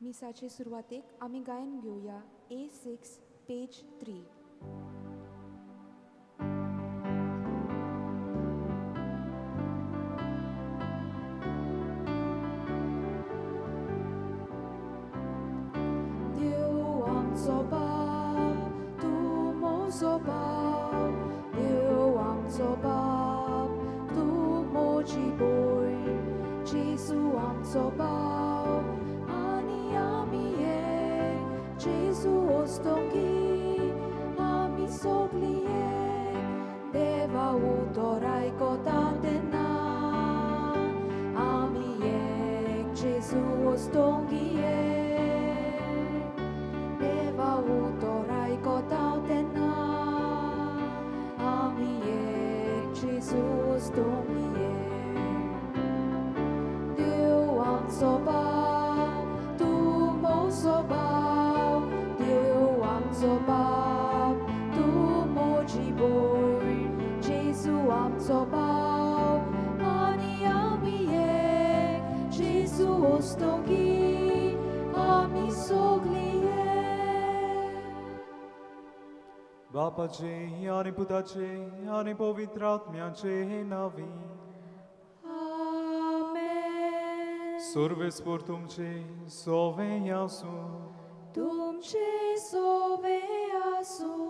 मिसाचे सुरवातेक आमी गायन घेवया A6 page 3. देव आमचो बाप, तूं म्हजो बाप, देव आमचो बाप, तूं म्हजी भयण, जेजू आमचो बाप आनी आमी एक, जेजू ओस्तोंगी आमी सगळीं एक, देवा उतर आयकता तेन्ना आमी एक, जेजू ओस्तोंगी एक, देवा उतर आयकता तेन्ना आमी एक, जेजू ओस्तोंगी एक. देव आमचो बाप, तूं म्हजो बाप, देव आमचो बाप, तूं म्हजी भयण, जेजू आमचो बाप आनी आमी एक, जेजू ओस्तोंगी आमी सगळीं एक. बापाचे आनी पुताचे आनी पवित्र आत्म्याचे नांवी. आमेन. सर्वेस्पर तुमचे सोवे आसूं. तुमचे सोवे आसूं.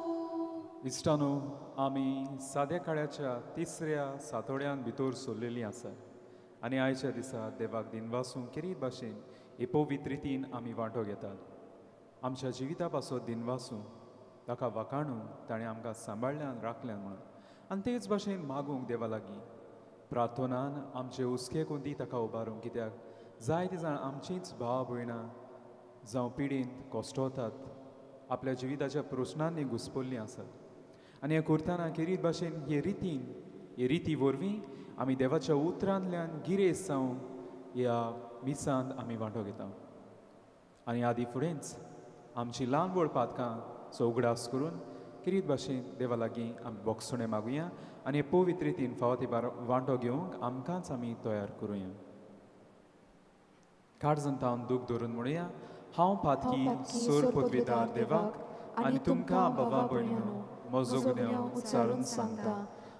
इश्टानो, आमी साद्या काळाच्या तिसऱ्या सातोड्यान भितर सरलेलीं आसा आनी आयच्या दिसा देवाक दिनवासूंक केरीत भाशेन हे पवित्र रितीन आमी वांटो घेतात. आमच्या जिविता पासत दिनवासूं, ताका वाखाणून ताणें आमकां सांबाळ्ळ्यान राखल्यान म्हणून, आनी तेच भाशेन मागूंक देवा लागीं प्रार्थनान आमचे हुस्के कुंदी ताका उबारूंक, कित्याक जायते जाण आमचींच भाव भयणां जावं पिडेंत कश्टवतात, आपल्या जिविताच्या प्रस्नांनी घुसपल्लीं आसात. आनी हें करतना केरीत भाशेन हे रितीन, हे रिती वरवीं आमी देवाच्या उतरांतल्यान गिरेस्त जावं ह्या मिसांत आमी वांटो घेता. आनी आदी फुडेंच आमची ल्हान व्हड पातकां चो उगडास करून केरीत भाशेन देवा लागीं आमी बोगसुणें मागुया आनी हे पवित्र रितीन फावो ती वांटो घेवंक आमकांच आमी तयार करुया. काळजांत दूख धरून म्हणुया, हांव पातकी सोर पदवीदार देवाक आनी तुमकां बाबा भयणीनो म्हजो गुन्यांव उच्चारून सांगता,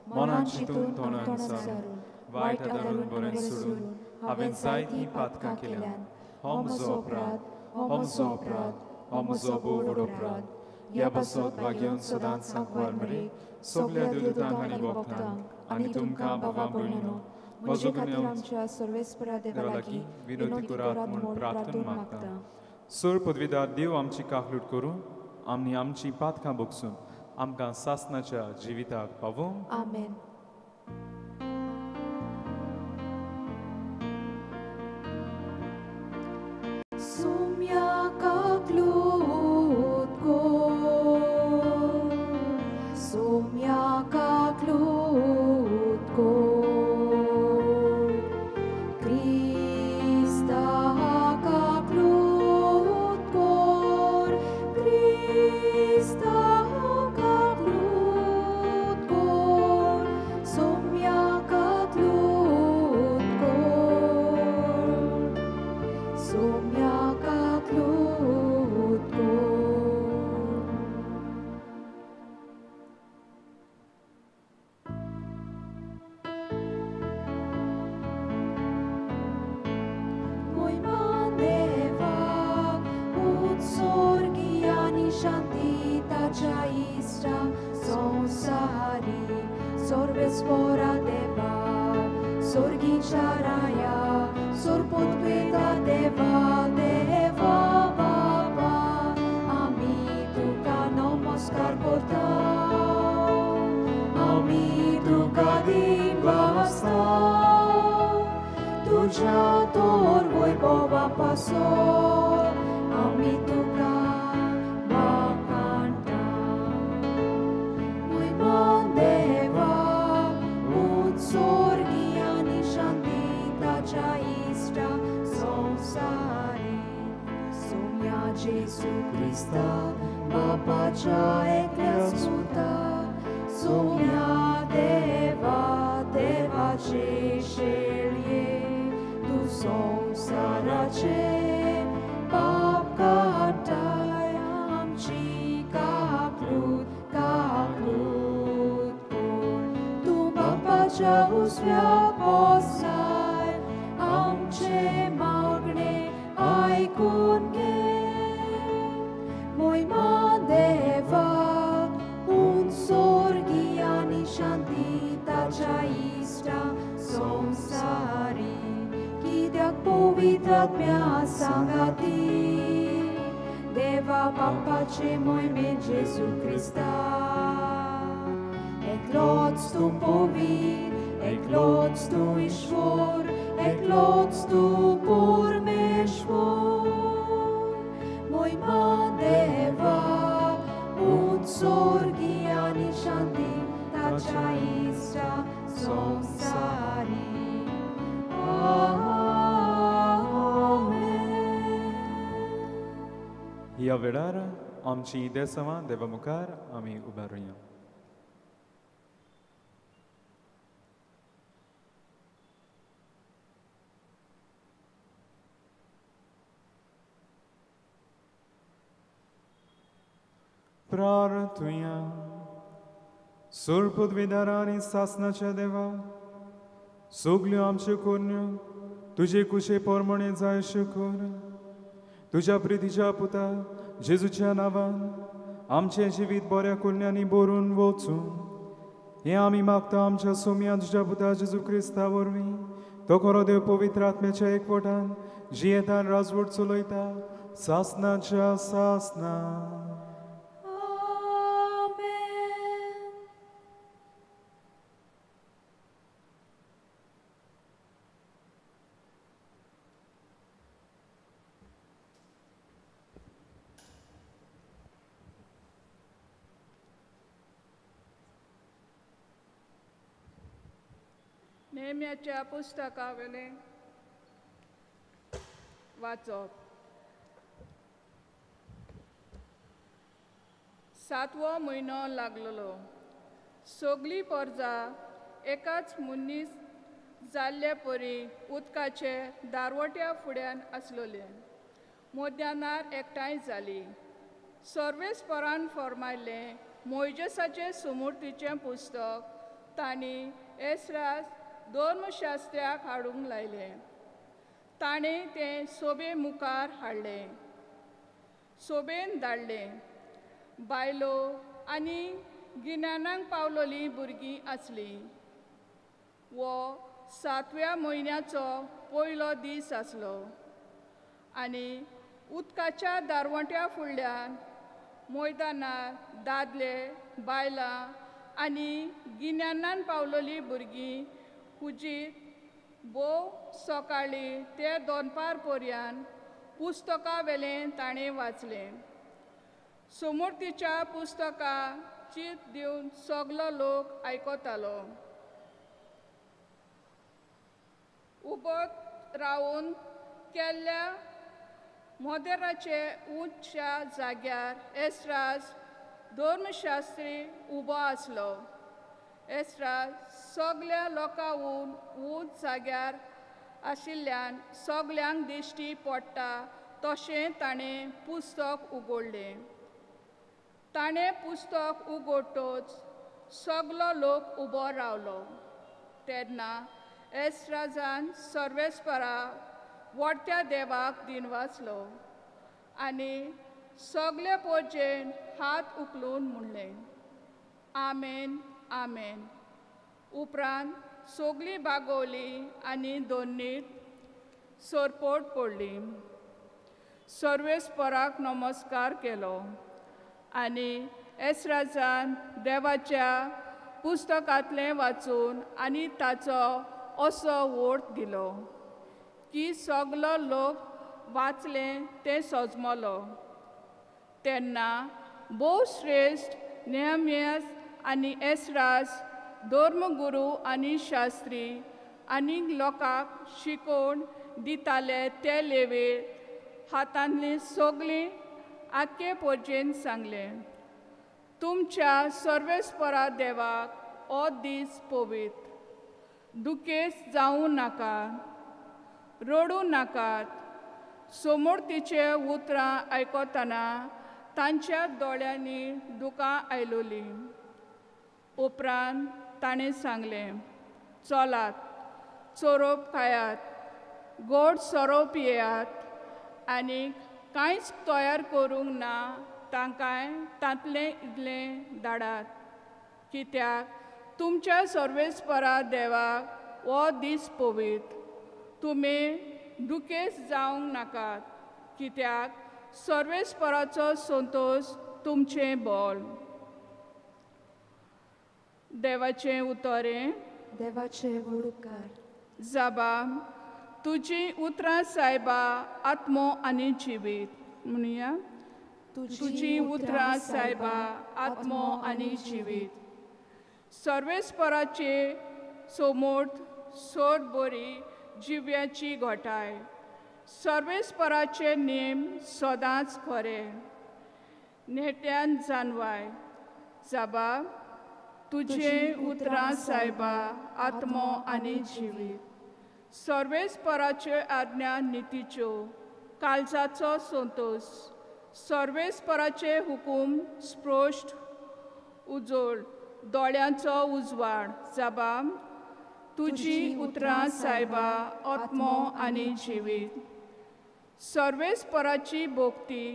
मनान चिंतून तोंडान सारून वायट आदारून बरें सोडून हांवें जायतीं पातकां केल्यान. हो म्हजो अपराध, हो म्हजो अपराध, हो म्हजो भोव व्हड अपराध. ह्या पासत भाग्यान सदांच सांकवार मरे सगल्या देवदूतांक आनी भक्तांक आनी तुमकां बाबा भयणीनो म्हजो गुन्यांव आमच्या सर्वेस्परा देवा लागीं विनोदी करात म्हूण प्रार्थना मागता. सर पदवीदार देव आमची काकलूट करून आमी आमची पातकां भोगसून आमकां सासनाच्या जिविताक पावों. आमेन. सुम्या काकलूट कोर, सुम्या काकलूट कोर, क्रिस्ता काकलूट कोर, क्रिस्ता काकलूट कोर, सुम्या काकलूट कोर, सुम्या काकलूट कोर. मोयमान देवाक उत्सर्गी आनी शांती ताच्या इश्टांक संवसारी सर्वेस्परा देवा, सोर्गीच्या राया, सोरपोतवेता देवा, देवा बाबा, आमी तुका नमस्कार करता, आमी तुका दिनवासता, तुज्या तोर वैभवा पासत आमी तुका वाखाणटा. मोयमान देवा उत्सर्गी आनी शांती ताच्या इश्टांक संवसारी सोम्या जेजू क्रिस्ता बापाच्या एकल्याच पुता, सोम्या देवा देवाचे शेळये, तूं संवसाराचे पाप उजव्या पोसार आमचे मागणे आयकून घे. मोहिमा देवा उंच स्वर्गी आनी शांती ताच्या इश्टा संवसारी, कित्याक पवित्र आत्म्या सांगाती देवा बापाचे मोहिमे जेजू क्रिस्ता. एकलोच तूं पवित्र, एकलोच तूं ईश्वर, एकलोच तूं परमेश्वर. मोहिमा देवा उंच स्वर्गी आनी शांती ताच्या इश्टा संवसारी. आमेन. ह्या वेळार आमची देसावां देवा मुखार आमी उबारुया. प्रार्थुया. सोरपदवीदारा आनी सासनाच्या देवा, सगल्यो आमच्यो कोन्यो तुजे कुशे पोरमणे जाय शुकोर. तुज्या प्रितीच्या पुता जेजूच्या नांवान आमचें जिवीत बऱ्या कुरण्यांनी भरून वचूं हें आमी मागता आमच्या सोम्या तुज्या पुता जेजू क्रिस्ता वरवीं. तो खरो देव पवित्र आत्म्याच्या एकवटान जियेतान राजवट चलयता सासनाच्या सासना. नेम्याच्या पुस्तकावेलें वाचप. सातवो म्हयनो लागलेलो. सगली परजा एकाच मनीस जाल्ले परी उदकाचे दारवट्या फुड्यान आसलोले. मध्यानार एकठांय जाली. सर्वेस्परान फॉर्मायल्लें मोयजेसाचें सुमूर्तीचें पुस्तक तांणी एसरास धर्मशास्त्र्याक हाडूंक लायलें. ताणें तें सोबे मुखार हाडलें, सोबेन धाडलें. बायलो आनी गिन्यानाक पावलोलीं भुरगीं आसलीं. वो सातव्या म्हयन्याचो पयलो दीस आसलो आनी उदकाच्या दारवंट्या फुडल्यान मैदानार दादले, बायलां आनी गिन्यानान पावलोलीं भुरगीं हुजीर भोव सकाळीं ते दोनपार पर्यान पुस्तका वेलें ताणें वाचलें. सुमूर्तीच्या पुस्तकां चीत दिवन सगलो लोक आयकतालो. उबो रावन केल्ल्या मोदेराचे उंचच्या जाग्यार एसरास धर्मशास्त्री उबो आसलो. एसरास सगल्या लोकांहून उंच जाग्यार आशिल्ल्यान सगल्यांक दिश्टी पडटा तशें ताणें पुस्तक उगडलें. ताणें पुस्तक उगडटच सगलो लोक उबो रावलो. तेन्ना एसराजान सर्वेस्परा वडत्या देवाक दिनवासलो आनी सगले पोजेन हात उखलून म्हणलें, आमेन आमेन. उपरांत सगली बागवली आनी दोन्नीत सरपोट पडली. सर्वेस्पराक नमस्कार केलो आनी एसराजान देवाच्या पुस्तकांतलें वाचून आनी ताचो असो वोट दिलो की सगलो लोक वाचलें तें सजमलो. तेन्ना भोव श्रेश्ठ नेहमियास आनी एसरास धर्मगुरू आनी शास्त्री आनी लोकांक शिकोवन दिताले ते लेवे हातांतली सगळीं आख्खे पोजेन सांगलें, तुमच्या सर्वेस्परा देवाक हो दीस पवित्र, दुखेस जावं नाका, रडूं नाकात. समोर तिचे उतरां आयकतना तांच्या दोळ्यांनी दुकां आयलोलीं. उपरांत ताणें सांगलें, चलात, चोरोप खायात, गोड सोरो पियात आनी कांयच तयार करूंक ना तांकांय तांतलें इतलें धाडात. कित्याक तुमच्या सर्वेस्परा देवाक हो दीस पवित्र. तुमी दुखेस्त जावंक नाकात, कित्याक सर्वेस्पराचो संतोश तुमचें बळ. देवाचें उतरें. देवाचे व्हड उपकार. जाबा, तुजी उतरां सायबा आत्मो आनी जिवीत. म्हणया, तुजी उतरां सायबा आत्मो आनी जिवीत. सर्वेस्पराचे सोमोर्थ सोर बरी जिव्याची घोटाय. सर्वेस्पराचे नेम सदांच खरे, नेट्यान जानवाय. जाबा, तुजें उतरां सायबा आत्मो आनी जिवीत. सर्वेस्पराच्यो आज्ञा नितीच्यो, काळजाचो संतोश. सर्वेस्पराचे हुकूम स्पश्ट उजळ, दोळ्यांचो उजवाड. जाबा, तुजी उतरां सायबा आत्मो आनी जिवीत. सर्वेस्पराची भक्ती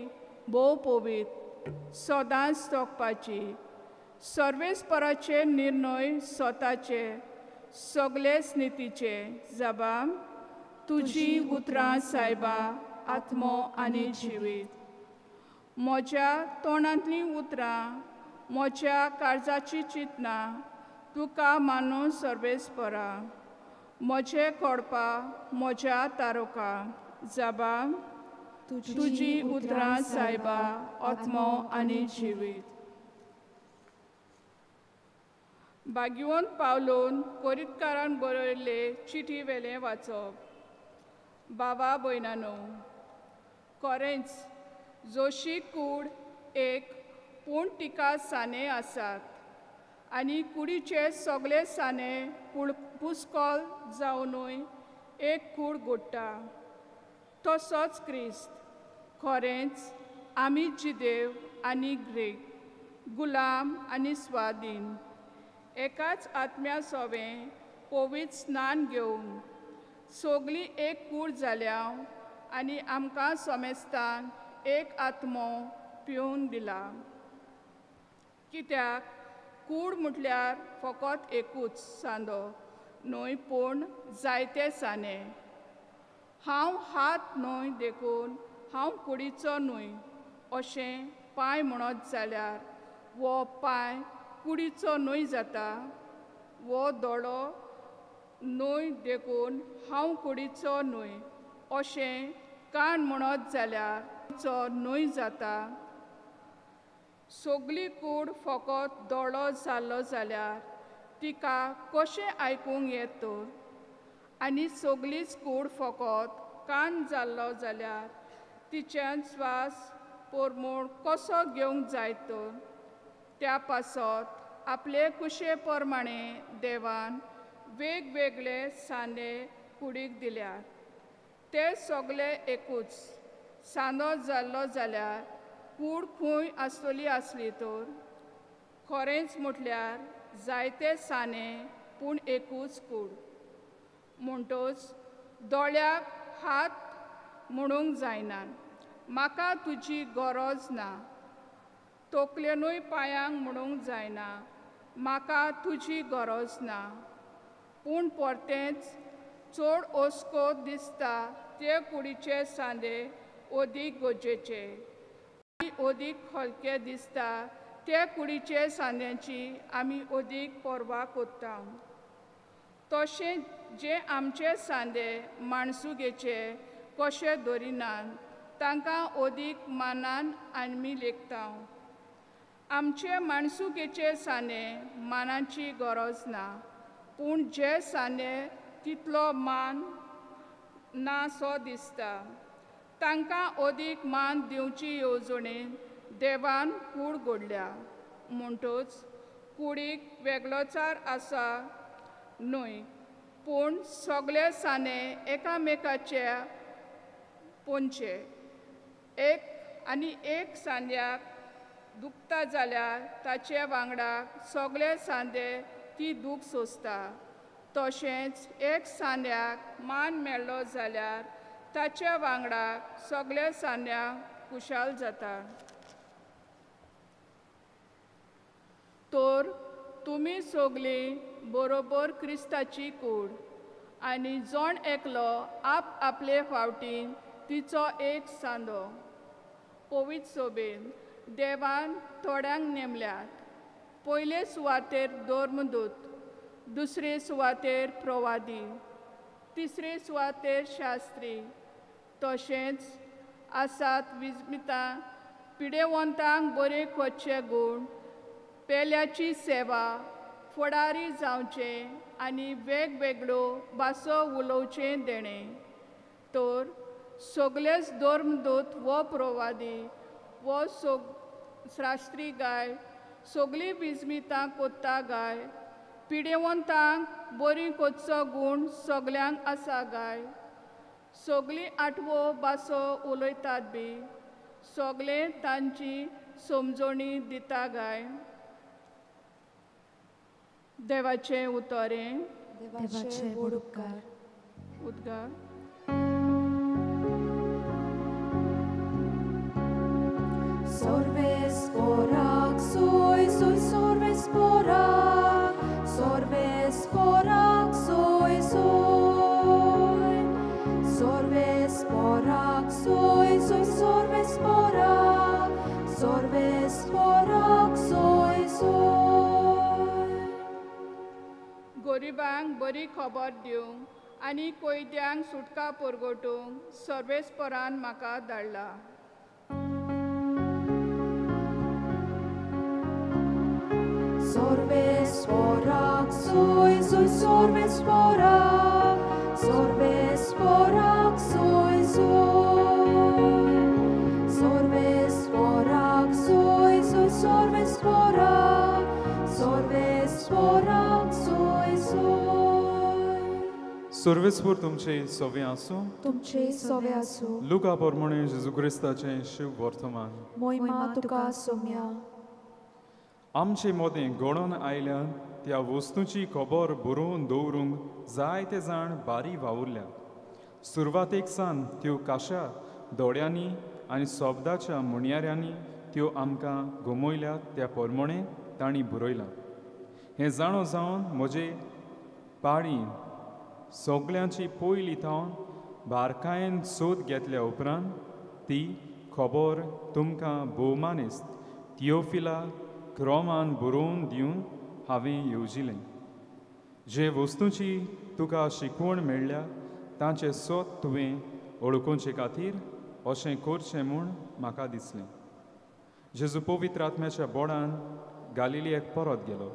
भोव पवित्र, सदांच तोखपाची. सर्वेस्पराचे निर्णय स्वताचे, सगळेच नितीचे. जाबा, तुजी उतरां सायबा आत्मो आनी जिवीत. म्हज्या तोंडांतलीं उतरां, म्हज्या काळजाची चिंतनां तुका मानून सर्वेस्परा. म्हजें कोडपा म्हज्या तारोका. जाबा, तुजी उतरां सायबा आत्मो आनी जिवीत. बागिवन पावलोन कोरितकारान बरयल्ले चिटी वेलें वाचप. बाबा भयणानो, खरेंच जोशी कूड एक पूण तिका साने आसात आनी कुडीचे सगळे साने पुस्कोल जावनूय एक कूड गोडटा. तसोच क्रिस्त. खरेंच आमी जिदेव आनी ग्रीक, गुलाम आनी स्वाधीन, एकाच आत्म्या सोवें पवित्र स्नान घेवन सगळी एक कूड जाल्या आनी आमकां सोमेस्तान एक आत्मो पिवन दिला. कित्याक कूड म्हटल्यार फकत एकूच सांदो न्हय, पूण जायते साने. हांव हात न्हय देखून हांव कुडीचो न्हय अशें पांय म्हणत जाल्यार वो पांय कुडीचो न्हय जाता, वो दोळो न्हय देखून हांव कुडीचो न्हय अशें कान म्हणत जाल्यार चो न्हय जाता. सगली कूड फकत दोळो जाल्लो जाल्यार तिका कशें आयकूंक येत तर? आनी सगलीच कूड फकत कान जाल्लो जाल्यार तिच्यान स्वास परमळ कसो घेवंक जायत तर? त्या पासत आपले कुशे प्रमाणे देवान वेगवेगळे सांदे कुडीक दिल्यात. ते सगळे एकूच सांदो जाल्लो जाल्यार कूड खंय आसतली आसली तर? खरेंच म्हटल्यार जायते साने पूण एकूच कूड. म्हणटच दोळ्याक हात म्हणूंक जायना, म्हाका तुजी गरज ना. तकलेनूय पांयांक म्हणूंक जायना, म्हाका तुजी गरज ना. पूण परतेंच चड ओस्को दिसता ते कुडीचे सांदे अदीक गरजेचे, आनी अदीक हलके दिसता ते कुडीचे सांद्यांची आमी अदीक पर्वा करता. तशें जे आमचे सांदे माणसुगेचे कशे धरिनात तांकां अदीक मानान आमी लेखता. आमचे माणसुकेचे साने मानाची गरज ना, पूण जे साने तितलो मान ना सो दिसता तांकां अदीक मान दिवची येवजणेन देवान कूड घडल्या. म्हणटच कुडीक वेगळोचार आसा न्हय, पूण सगळे साने एकामेकाच्या पोंचे. एक आनी एक सांद्याक दुखता जाल्यार ताचे वांगडा सगळे सांदे ती दूख सोंसता. तशेंच एक सांद्याक मान मेळ्ळो जाल्यार ताच्या वांगडा सगळे सांद्यांक खुशाल जाता. तर तुमी सगळीं बरोबर क्रिस्ताची कूड आनी जण एकलो आप आपले फावटीन तिचो एक सांदो. पवित्र सोबेन देवान थोड्यांक नेमल्यात. पयले सुवातेर धर्मदूत, दुसरे सुवातेर प्रवादी, तिसरे सुवातेर शास्त्री, तशेंच आसात विस्मितां, पिडेवंतांक बरें करचे गूण, पेल्याची सेवा, फुडारी जावचें आनी वेगवेगळ्यो भासो उलोवचें देणें. तर सगळेच धर्मदूत वो प्रवादी वो शास्त्री गाय, सगळीं विस्मितां कोत्ता गाय, पिडेवंतांक बरी करचो गूण सगल्यांक आसा गाय, सगळीं आठवो भासो उलयतात बी, सगळे तांची समजणी दिता गाय. देवाचें उतरें. देवाचे व्हड उपकार. उद्गार. Sorves soy, soy sorves porac, sorves porac, soy, soy. Sorves porac, soy, soy sorves porac, sorves porac, soy, soy. गरिबांक बरी खबर दिवंक आनी कोयद्यांक सुटका परगटूंक सर्वेस्परान म्हाका धाडला. Sorves porac, soy, soy, sorves porac, sorves porac, soy, soy. Sorves porac, soy, soy, sorves porac, sorves porac, soy, soy. सर्वेस्पर तुमचे सवे आसूं. तुमचे सवे आसूं. लुका प्रमाणे जेजू क्रिस्ताचें शिव वर्तमान. मोहिमा तुका सोम्या. आमचे मदें घडोवन आयल्या त्या वस्तूची खबर बरोवन दवरूंक जायते जाण बारी वावुरल्या. सुरवातेक सावन त्यो काशा दोळ्यांनी आनी शब्दाच्या म्हणयाऱ्यांनी त्यो आमकां गमयल्यात त्या प्रमाणे तांणी बरयलां. हें जाणो जावन म्हजे पाळी सगल्यांची पयली थावन बारकायेन सोद घेतल्या उपरांत ती खबर तुमकां भोवमानेस्त थियोफिला क्रमान बरोवन दिवन हांवें येवजिलें. जे वस्तूची तुका शिकवण मेळ्ळ्या तांचें सोद तुवें वळखुचे खातीर अशें करचें म्हूण म्हाका दिसलें. जेजू पवित्र आत्म्याच्या बोडान गालिलियाक परत गेलो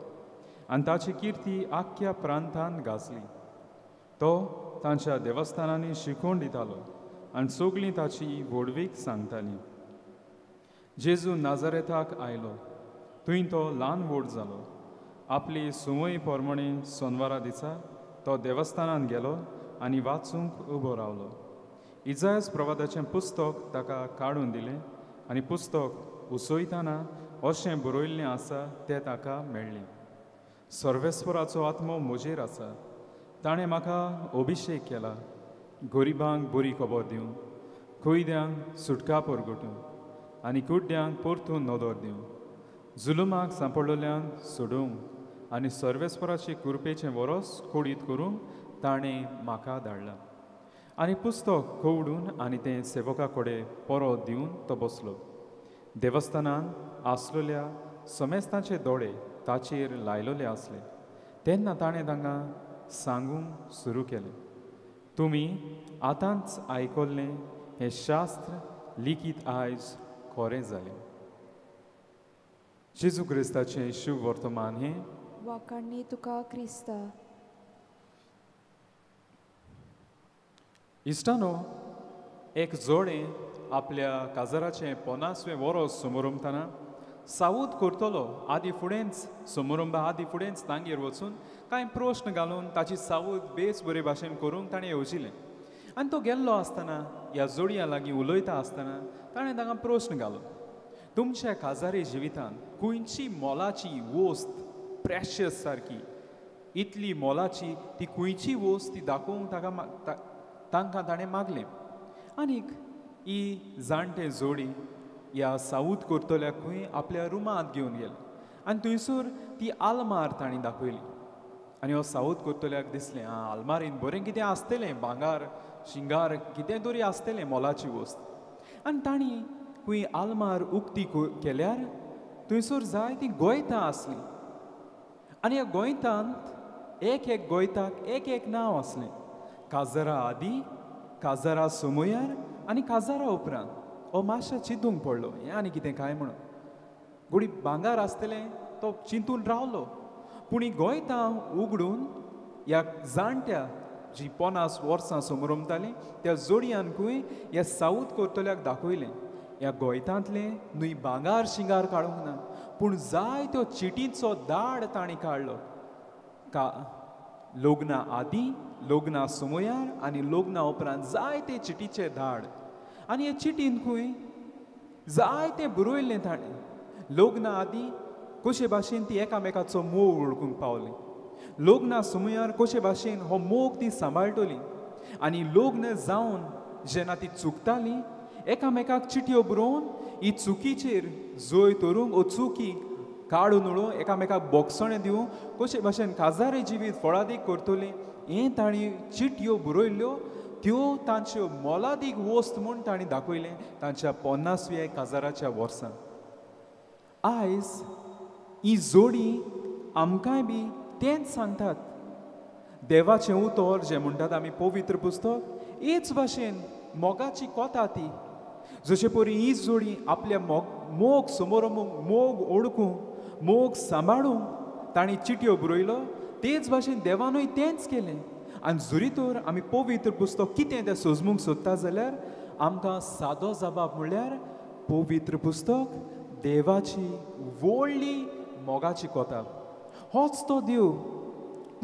आनी ताची किर्ती आख्ख्या प्रांतांत गाजली. तो तांच्या देवस्थानांनी शिकोवन दितालो आनी सगळीं ताची व्हडवीक सांगतालीं. जेजू नाजारेथाक आयलो. थंय तो ल्हान व्हड जालो. आपली संवय प्रमाणे सोनवारा दिसा तो देवस्थानांत गेलो आनी वाचूंक उबो रावलो. इजायस प्रवादाचें पुस्तक ताका काडून दिलें आनी पुस्तक उसयतना अशें बरयल्लें आसा तें ताका मेळ्ळें. सर्वेस्पराचो आत्मो म्हजेर आसा, ताणें म्हाका अभिशेक केला गरिबांक बरी खबर दिवंक, कैद्यांक सुटका परगटूंक आनी कुड्ड्यांक परतून नदर दिवंक, जुलुमाक सांपडलेल्यांक सोडोवंक आनी सर्वेस्पराचे कृपेचें वरोस कोडीत करूंक ताणें म्हाका धाडलां. आनी पुस्तक कवडून आनी तें सेवका कडेन परत दिवन तो बसलो. देवस्थानांत आसलेल्या समेस्तांचे दोळे ताचेर लायलेले आसले. तेन्ना ताणें तांकां सांगूंक सुरू केलें, तुमी आतांच आयकल्लें हें शास्त्र लिखीत आयज खरें जालें. जेजू क्रिस्ताचें शिव वर्तमान हें. वाखाणणी तुका क्रिस्ता. इश्टानो, एक जोडें आपल्या काजाराचें 50वें वरोस समोरंबतना सावूद करतलो आदी फुडेंच समोरंबा आदी फुडेंच तांगेर वचून कांय प्रश्न घालून ताची सावूद बेस बरे भाशेन करूंक ताणें येवजिलें. आनी तो गेल्लो आसतना ह्या जोडयां लागीं उलयता आसतना ताणें तांकां प्रश्न घालो, तुमच्या काजारी जिवितांत खंयची मोलाची वस्त प्रेशियस सारकी इतली मोलाची ती खंयची वस्त ती दाखोवंक ताका तांकां ताणें मागलें. आनीक ही जाणटे जोडी ह्या साऊद करतल्याकूय आपल्या रुमांत घेवन गेले आनी थंयसर ती आलमार तांणी दाखयली. आनी हो साऊद करतल्याक दिसलें, आं, आलमारीन बरें कितें आसतलें, भांगार शिंगार कितें तरी आसतलें मोलाची वस्त. आनी तांणी खंय आलमार उक्ती केल्यार थंयसर जायतीं गोयतां आसलीं आनी ह्या गोंयतांत एक एक गोयताक एक एक नांव आसलें. काजरा आदी, काजरा सुमयार आनी काजरा उपरांत. हो मातशें चिंतूंक पडलो, हें आनी कितें काय म्हणून. घोडी भांगार आसतलें तो चिंतून रावलो. पूण ही गोंयतां उगडून ह्या जाणट्या जी 50 वर्सां समरमतालीं त्या जोडयानकूय ह्या साऊद करतल्याक दाखयलें. ह्या गोंयतांतलें न्हय भांगार शिंगार काडूंक ना, पूण जायत्यो चिटींचो दाड तांणी काडलो. का लग्ना आदी, लग्ना सुमयार आनी लग्ना उपरांत जायते चिटीचे धाड. आनी हे चिटीनकूय जायते बरयल्लें ताणें. लग्ना आदी कशे भाशेन ती एकामेकाचो मोग वळखूंक पावली, लग्ना सुमयार कशे भाशेन हो मोग ती सांबाळटली, आनी लग्न जावन जेन्ना ती चुकताली एकामेकाक चिटयो बरोवन ही चुकीचेर जय धरूंक ओ चुकी काडून उडोवंक एकामेकाक बोगसणें दिवंक कशे भाशेन काजारी जिवीत फळादीक करतली हें तांणी चिटयो बरयल्ल्यो. त्यो तांच्यो मोलादीक वस्त म्हूण तांणी दाखयलें तांच्या 50व्या काजाराच्या वर्सां. आयज ही जोडी आमकांय बी तेंच सांगतात. देवाचें उतर जें म्हणटात आमी पवित्र पुस्तक, हेच भाशेन मोगाची कोता ती. जशे परी ही जोडी आपल्या मोग समोर मोग ओळखूंक, मोग सांबाळूंक तांणी चिटयो बरयलो, तेच भाशेन देवानूय तेंच केलें. आनी जरी तर आमी पवित्र पुस्तक कितें तें सोजमूंक सोदता जाल्यार आमकां सादो जबाब म्हणल्यार पवित्र पुस्तक देवाची व्हडली मोगाची कोता. होच तो देव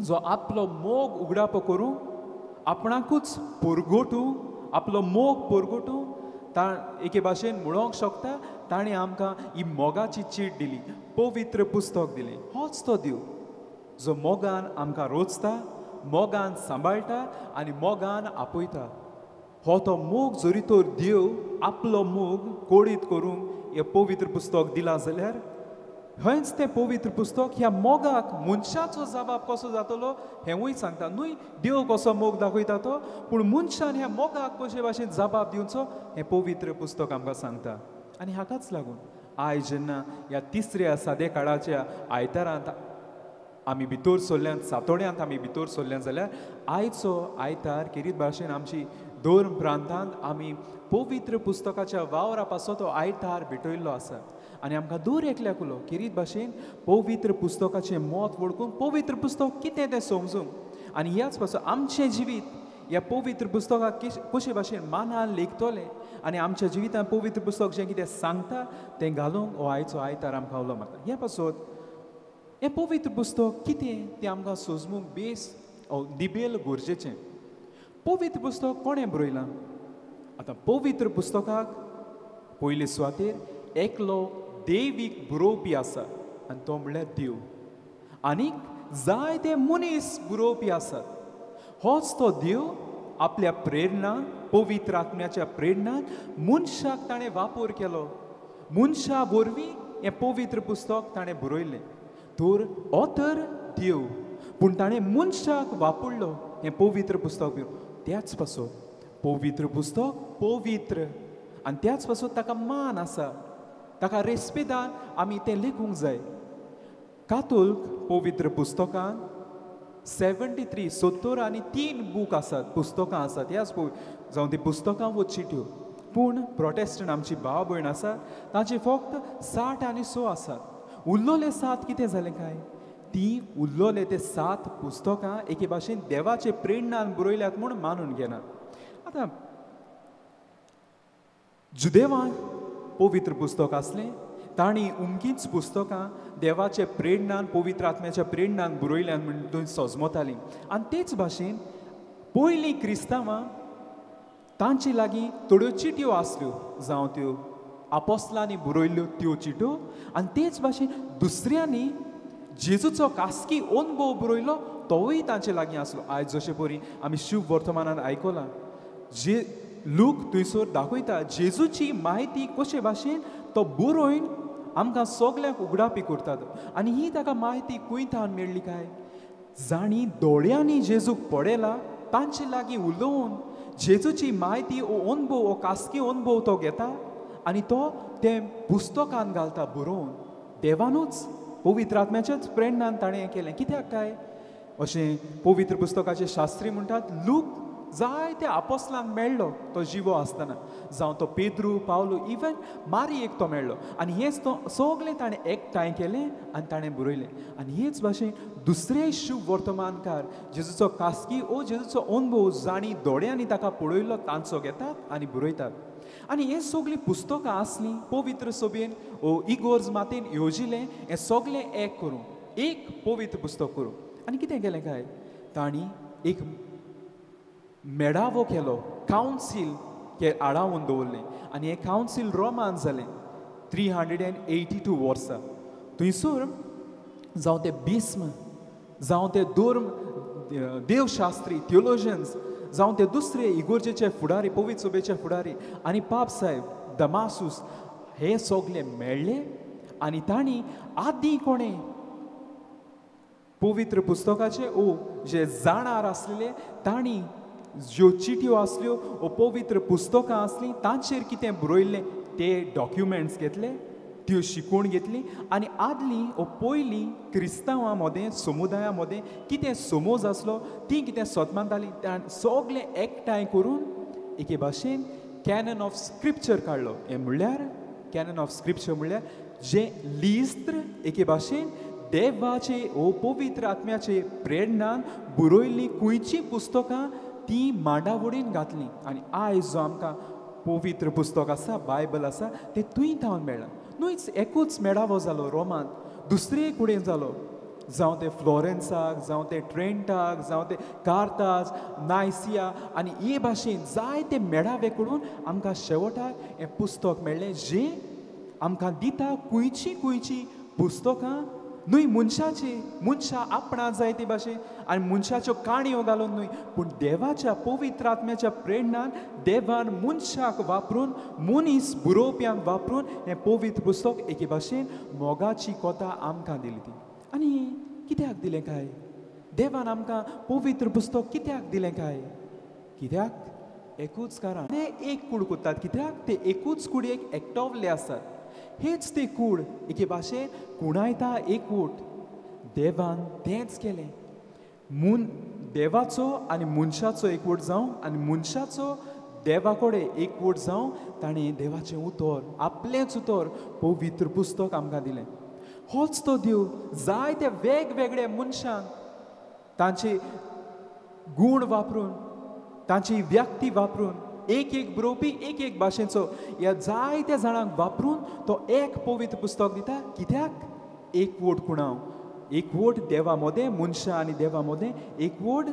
जो आपलो मोग उगडापो करूंक, आपणाकूच परगटूंक, आपलो मोग परगटूंक ता एके भाशेन म्हणोंक शकता. ताणें आमकां ही मोगाची चीट दिली, पवित्र पुस्तक दिलें. होच तो देव जो मोगान आमकां रोचता, मोगान सांबाळटा आनी मोगान आपयता. हो तो मोग जरी तर देव आपलो मोग कोडीत करूंक हें पवित्र पुस्तक दिलां जाल्यार हयच तें पवित्र पुस्तक ह्या मोगाक मनशाचो जबाब कसो जातलो हेंवूय सांगता. न्हय देव कसो मोग दाखयता तो, पूण मनशान ह्या मोगाक कशे भाशेन जबाब दिवचो हें पवित्र पुस्तक आमकां सांगता. आनी हाकाच लागून आयज जेन्ना ह्या तिसऱ्या सादे काळाच्या आयतारांत आमी भितर सरल्यात, सातोड्यांत आमी भितर सरल्यात जाल्यार आयचो आयतार खेरीत भाशेन आमची धर्म प्रांतांत आमी पवित्र पुस्तकाच्या वावरा पासत तो आयतार भेटयल्लो आसा. आनी आमकां दर एकल्याक उलो खेरीत भाशेन पवित्र पुस्तकाचें मत वळखूंक, पवित्र पुस्तक कितें तें समजूंक, आनी ह्याच पासून आमचें जिवीत ह्या पवित्र पुस्तकाक कशे भाशेन मानान लेखतलें आनी आमच्या जिवितांत पवित्र पुस्तक जें कितें सांगता तें घालूंक हो आयचो आयतार आमकां उलो मारता. ह्या पासत हें पवित्र पुस्तक कितें तें आमकां सोजमूंक बेस दिबेल गरजेचें. पवित्र पुस्तक कोणें बरयलां? आतां पवित्र पुस्तकाक पयले सुवातेर एकलो देवीक बरोवपी आसा आनी तो म्हणल्यार देव. आनीक जायते मनीस बरोवपी आसात. होच तो देव आपल्या प्रेरणा, पवित्र आत्म्याच्या प्रेरणान मनशाक ताणें वापर केलो. मनशा वरवीं हें पवित्र पुस्तक ताणें बरयलें. तर हो तर देव, पूण ताणें मनशाक वापरलो हें पवित्र पुस्तक. त्याच पासत पवित्र पुस्तक पवित्र आनी त्याच पासत ताका मान आसा, ताका रेस्पेदान आमी तें लेखूंक जाय. कातोल्क पवित्र पुस्तकान 73 73 बूक आसात, पुस्तकां आसात. ह्याच जावं ती पुस्तकां वो चिट्यो. पूण प्रोटेस्टंट आमची भाव भयण आसात तांचे फक्त 60 आणि 6 आसात. उरलोले 7 कितें जालें काय? ती उरलोले ते 7 पुस्तकां एके भाशेन देवाचे प्रेरणान बरयल्यात म्हूण मानून घेनात. आतां जुदेवान पवित्र पुस्तक आसलें, तांणी उमकीच पुस्तकां देवाचे प्रेरणान, पवित्र आत्म्याच्या प्रेरणान बरयल्यान म्हूण सजमतालीं. आनी तेच भाशेन पयलीं क्रिस्तांवां तांचे लागीं थोड्यो चिटयो आसल्यो, जावं त्यो आपोस्लांनी बरयल्ल्यो त्यो चिट्यो, आनी तेच भाशेन दुसऱ्यांनी जेजूचो खासगी अनुभव बरयलो तोवूय तांचे लागीं आसलो. आयज जशे परी आमी शुभ वर्तमानान आयकलां, जे लूक थंयसर दाखयता जेजूची म्हायती कशे भाशेन तो बरोवन आमकां सगल्यांक उगडापी करतात. आनी ही ताका म्हायती खंय थावन मेळ्ळी काय? जांणी दोळ्यांनी जेजूक पळयला तांचे लागीं उलोवन जेजूची म्हायती ओ अनुभव, ओ खासगी अनुभव तो घेता आनी तो तें पुस्तकान घालता बरोवन. देवानूच पवित्र आत्म्याच्याच प्रेरणान ताणें हें केलें. कित्याक काय अशें पवित्र पुस्तकाचे शास्त्री म्हणटात, लूक जायत्या आपोसलांक मेळ्ळो तो जिवो आसतना, जावं तो पेद्रू, पावलू, इवन मारी एक तो मेळ्ळो. आनी हेंच तो सगळें ताणें एकठांय केलें आनी ताणें बरयलें. आनी हेच भाशेन दुसरे शुभ वर्तमानकार जेजूचो खासगी ओ जेजूचो अनुभव जांणी दोळ्यांनी ताका पळयलो तांचो घेतात आनी बरयतात. आनी हें सगळीं पुस्तकां आसलीं पवित्र सभेन ओ इगोर्ज मातेन येवजिलें हें सगळें एक करूं, एक पवित्र पुस्तक करूं. आनी कितें केलें काय, तांणी एक मेळावो केलो, कावन्सील आडावन दवरलें. आनी हें कावन्सील रोमान जालें 382 वर्सां. थंयसर जावं ते भीस्म, जावं ते धर्म देवशास्त्री थियोलॉजियन्स, जावं ते दुसरे इगोर्जेचे फुडारी, पवित्र सभेचे फुडारी आनी पाप साहेब दमासूस, हे सगळे मेळ्ळे आनी तांणी आदीं कोणें पवित्र पुस्तकाचे ओ जे जाणार आसलेले तांणी ज्यो चिटयो आसल्यो ओ पवित्र पुस्तकां आसलीं तांचेर कितें बरयल्लें ते डॉक्युमेंट्स घेतले, त्यो शिकवण घेतली आनी आदली ओ पयलीं क्रिस्तांवां मदें समुदाया मदें कितें समज आसलो, तीं कितें सत मानतालीं त्या सगळें एकठांय करून एके भाशेन कॅनन ऑफ स्क्रिप्चर काडलो. हें म्हणल्यार कॅनन ऑफ स्क्रिप्चर म्हणल्यार जें लिस्त्र एके भाशेन देवाचे ओ पवित्र आत्म्याचे प्रेरणान बरयल्लीं खंयचीं पुस्तकां ती मांडावडीन घातली. आनी आयज जो आमकां पवित्र पुस्तक आसा, बायबल आसा, तें थंय थावन मेळ्ळां. न्हूच एकूच मेळावो जालो रोमांत, दुसरे कडेन जालो, जावं तें फ्लोरेन्साक, जावं तें ट्रेंटाक, जावं तें कार्ताज, नायसिया, आनी हे भाशेन जायते मेळावे करून आमकां शेवटाक हें पुस्तक मेळ्ळें जें आमकां दिता खंयचीं खंयचीं पुस्तकां न्हय मनशाची, मनशां आपणा जाय ते भाशेन आनी मनशाच्यो काणयो घालून न्हय, पूण देवाच्या पवित्र आत्म्याच्या प्रेरणान देवान मनशाक वापरून, मनीस बरोवप्यांक वापरून हें पवित्र पुस्तक एके भाशेन मोगाची कथा आमकां दिली ती. आनी कित्याक दिलें काय देवान आमकां पवित्र पुस्तक? कित्याक दिलें काय? कित्याक? एकूच कारण, ते एक कूड करतात. कित्याक? ते एकूच कुडयेक एकटवले आसात. हेच ते कूड एके भाशेन कुणायता एकवट. देवान तेंच केलें. देवाचो आनी मनशाचो एकवट जावं आनी मनशाचो देवा कडेन एकवट जावं ताणें देवाचें उतर, आपलेंच उतर पवित्र पुस्तक आमकां दिलें. होच तो देव जायते वेगवेगळे मनशांक तांचे गूण वापरून, तांची व्यक्ती वापरून, एक एक बरोवपी एक एक भाशेचो ह्या जायत्या जाणांक वापरून तो एक पवित्र पुस्तक दिता. कित्याक? एकवट कुणाव, एकवट देवा मदें, मनशां आनी देवा मदें, एकवट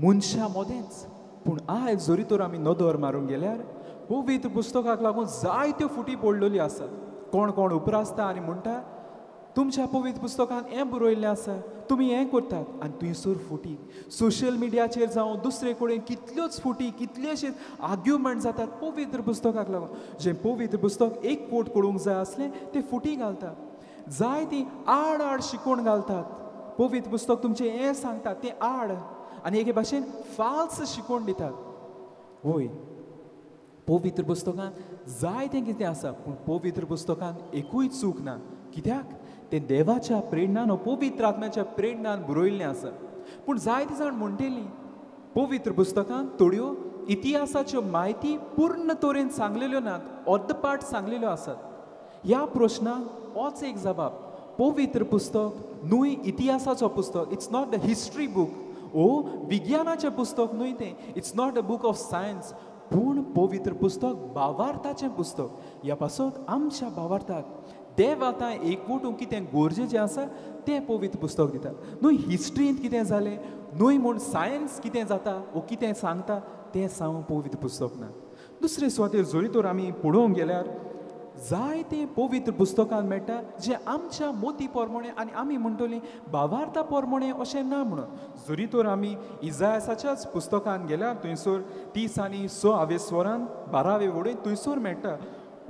मनशां मदेंच. पूण आयज जरी तर आमी नदर मारूंक गेल्यार पवित्र पुस्तकाक लागून जायत्यो फुटी पडलेल्यो आसात. कोण कोण उपरासता आनी म्हणटा तुमच्या पवित्र पुस्तकांत हें बरयल्लें आसा, तुमी हें करतात, आनी थंयसर फुटी सोशल मिडियाचेर जावं दुसरे कडेन कितल्योच फुटी, कितलेशेच आर्ग्युमेंट जातात पवित्र पुस्तकाक लागून. जें पवित्र पुस्तक एक कोट करूंक जाय आसलें तें फुटी घालता, जाय ती आड आड शिकोवन घालतात. पवित्र पुस्तक तुमचें हें सांगता तें आड, आनी एके भाशेन फाल्स शिकोवन दितात. वय, पवित्र पुस्तकांत जायतें कितें आसा, पूण पवित्र पुस्तकांत एकूय चूक ना. कित्याक? तें देवाच्या प्रेरणान, पवित्र आत्म्याच्या प्रेरणान बरयल्लें आसा. पूण जायते जाण म्हणटेलीं पवित्र पुस्तकांत थोड्यो इतिहासाच्यो म्हायती पूर्ण तरेन सांगलेल्यो नात, अर्द पार्ट सांगलेल्यो आसात. ह्या प्रश्नाक होच एक जबाब, पवित्र पुस्तक न्हय इतिहासाचो पुस्तक, it's not the history book ओ विज्ञानाचें पुस्तक न्हय तें, it's not a book of science, पूण पवित्र पुस्तक भावार्थाचें पुस्तक. ह्या पासत आमच्या भावार्थाक देव आतां एकवटूंक कितें गरजेचें आसा तें पवित्र पुस्तक दिता. न्हय हिस्ट्रींत कितें जालें, न्हय म्हूण सायन्स कितें जाता वो कितें सांगता तें सांगूंक पवित्र पुस्तक ना. दुसरे सुवातेर जरी तर आमी पळोवंक गेल्यार जायते पवित्र पुस्तकान मेळटा जें आमच्या मोती पोरमोणें आनी आमी म्हणटलीं भावार्था पोरमोणें अशें ना म्हणून. जरी तर आमी इजायासाच्याच पुस्तकान गेल्यार थंयसर 36 स्वरान 12 वडीन थंयसर मेळटा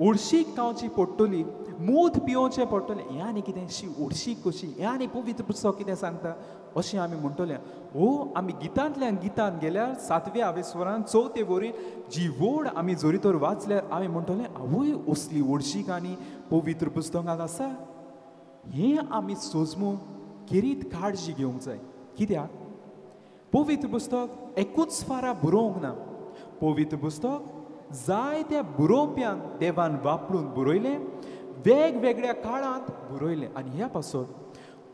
उडशीक खावची पडटली, मूत पिवचें पडटलें. हें आनी कितें शी उडशीक कशी, हें आनी पवित्र पुस्तक कितें सांगता अशें आमी म्हणटलें. ओ आमी गितांतल्यान गितान गेल्यार 7व्या स्वरान 4 वरीन जी वोड आमी जरी तर वाचल्यार आमी म्हणटलें आवय असली उडशीक आनी पवित्र पुस्तकांत आसा. हें आमी सोजमूंक खेरीत काळजी घेवंक जाय. कित्याक पवित्र पुस्तक एकूच फारा बरोवंक ना. पवित्र पुस्तक जायत्या बरोवप्यांक देवान वापरून बरयलें, वेगवेगळ्या काळांत बरयलें. आनी ह्या पासत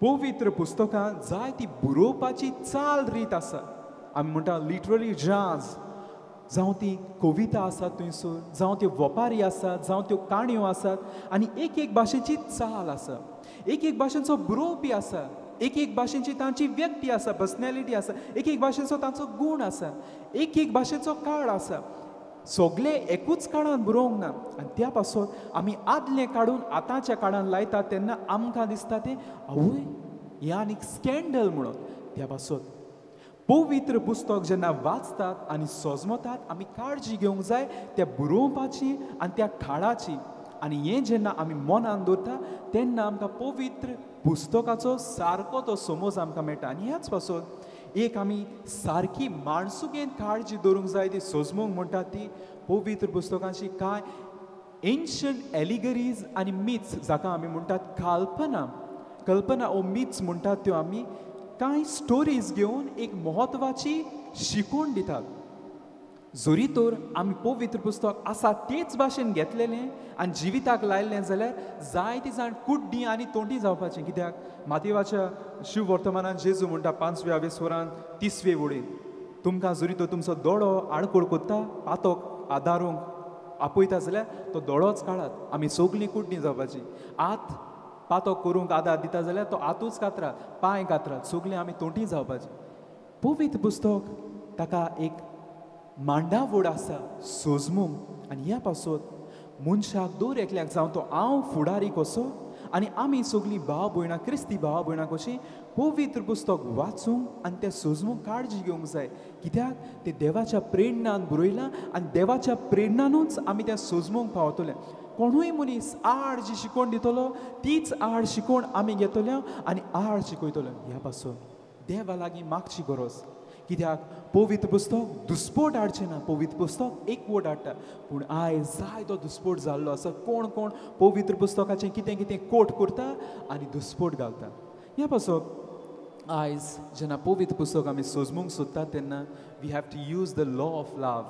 पवित्र पुस्तकांत जायती बरोवपाची चाल रीत आसा. आमी म्हणटा लिटरली जाज, जावं ती कविता आसात थंयसर, जावं त्यो वपारी आसात, जावं त्यो काणयो आसात. आनी एक एक भाशेची चाल आसा, एक एक भाशेचो बरोवपी आसा, एक एक भाशेची तांची व्यक्ती आसा, पर्सनॅलिटी आसा, एक एक भाशेचो तांचो गूण आसा, एक एक भाशेचो काळ आसा. सगळे एकूच काळान बरोवंक ना. आनी त्या पासत आमी आदलें काडून आतांच्या काळान लायतात तेन्ना आमकां दिसता तें आवय हें आनीक स्कँडल म्हणून. त्या पासत पवित्र पुस्तक जेन्ना वाचतात आनी सोजमतात आमी काळजी घेवंक जाय त्या बरोवपाची आनी त्या काळाची. आनी हें जेन्ना आमी मनान दवरता तेन्ना आमकां पवित्र पुस्तकाचो सारको तो समज आमकां मेळटा. आनी ह्याच पासत एक आमी सारकी माणसुकेन काळजी दवरूंक जाय ती सोजमूंक म्हणटात ती पवित्र पुस्तकांची कांय एन्शंट एलिगरीज आनी मिथ्स जाका आमी म्हणटात कल्पना, कल्पना ओ मिथ्स म्हणटात त्यो आमी कांय स्टोरीज घेवन एक म्हत्वाची शिकवण दितात. जरी तर आमी पवित्र पुस्तक आसा तेच भाशेन घेतलेलें आनी जिविताक लायलें जाल्यार जायती जाण कुड्डी आनी तोंडी जावपाचें. कित्याक मातेवाच्या शिववर्तमानान जेजू म्हणटा 5व्या स्वरान 30वे वडीन तुमकां जरी तर तुमचो दोळो आडकोळ कोत्ता पातोक आदारूंक आपयता जाल्यार तो दोळोच काडात. आमी सगळीं कुड्डी जावपाची. आत पातोक करूंक आदार दिता जाल्यार तो आतूच कातरात, पांय कातरात, सगळीं आमी तोंडी जावपाची. पवित्र पुस्तक ताका एक मांडावड आसा सोजमूंक. आनी ह्या पासत मनशाक दर एकल्याक जावं तो हांव फुडारी कसो आनी आमी सगळीं भाव भयणां क्रिस्ती भाव भयणां कशीं पवित्र पुस्तक वाचूंक आनी तें सोजमूंक काळजी घेवंक जाय. कित्याक तें देवाच्या प्रेरणान बरयलां आनी देवाच्या प्रेरणानूच आमी तें सोजमूंक पावतले. कोणूय मनीस आड जी शिकवण दितलो तीच आड शिकवण आमी घेतले आनी आड शिकयतले. ह्या पासून देवा लागीं मागची गरज. कित्याक पवित्र पुस्तक दुस्पोट हाडचें ना, पवित्र पुस्तक एकवट हाडटा. पूण आयज जायतो दुस्पोट जाल्लो आसा. कोण कोण पवित्र पुस्तकाचें कितें कितें कोट करता आनी दुस्पोट घालता. ह्या पासत आयज जेन्ना पवित्र पुस्तक आमी सोजमूंक सोदतात तेन्ना we have to use the law of love,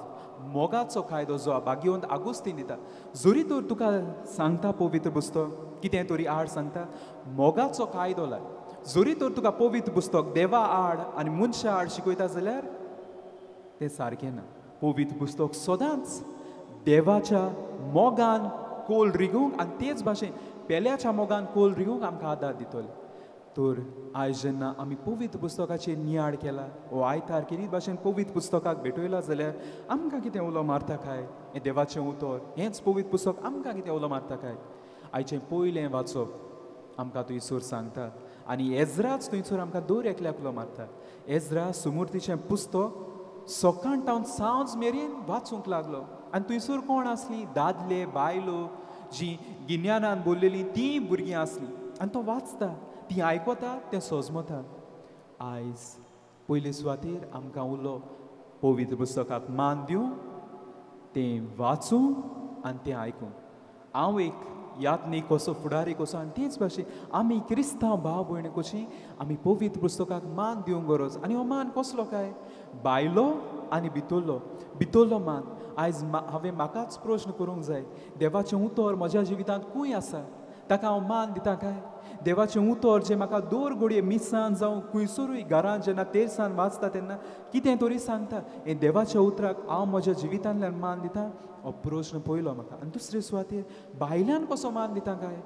मोगाचो कायदो जो भाग्यवंत आगुस्तीन दिता. जरी तर तुका सांगता पवित्र पुस्तक कितें तरी आड सांगता, मोगाचो कायदो लाय. जरी तर तुका पवित्र पुस्तक देवा आड आनी मनशा आड शिकयता जाल्यार तें सारकें ना. पवित्र पुस्तक सदांच देवाच्या मोगान कोल रिगूंक आनी तेच भाशेन पेल्याच्या मोगान कोल रिगूंक आमकां आदार दितले. तर आयज जेन्ना आमी पवित्र पुस्तकाचेर नियाळ केला वो आयतार केरीत भाशेन पवित्र पुस्तकाक भेटयला जाल्यार आमकां कितें उलो मारता काय हें देवाचें उतर, हेंच पवित्र पुस्तक आमकां कितें उलो मारता काय. आयचें पयलें वाचप आमकां थंयसर सांगता आनी एज्राच थंयसर आमकां दर एकल्याक उलो मारता. एज्रा सुमूर्तीचें पुस्तक सकाळ तावन सांज मेरेन वाचूंक लागलो. आनी थंयसर कोण आसलीं, दादले बायलो जीं गिन्यानान बोल्लेलीं तीं भुरगीं आसलीं. आनी तो वाचता, तीं आयकता, तें सोजमता. आयज पयले सुवातेर आमकां उलो पवित्र पुस्तकाक मान दिवं, तें वाचूं आनी तें आयकूं. हांव एक यातनीक कसो, फुडारी कसो आनी तेच भाशेन आमी क्रिस्तांव भाव भयणी कशीं आमी पवित्र पुस्तकाक मान दिवंक गरज. आनी हो मान कसलो काय, बायलो आनी भितरलो, भितरलो मान. आयज हांवें म्हाकाच प्रश्न करूंक जाय, देवाचें उतर म्हज्या जिवितांत खंय आसा, ताका हांव मान दिता काय? देवाचें उतर जें म्हाका दर घडये मिसान जावं खंयसरूय घरान जेन्ना तेरसान वाचता तेन्ना कितें तरी सांगता, हें देवाच्या उतराक हांव म्हज्या जिवितांतल्यान मान दिता, हो प्रश्न पयलो म्हाका. आनी दुसरे सुवातेर बायल्यान कसो मान दिता काय?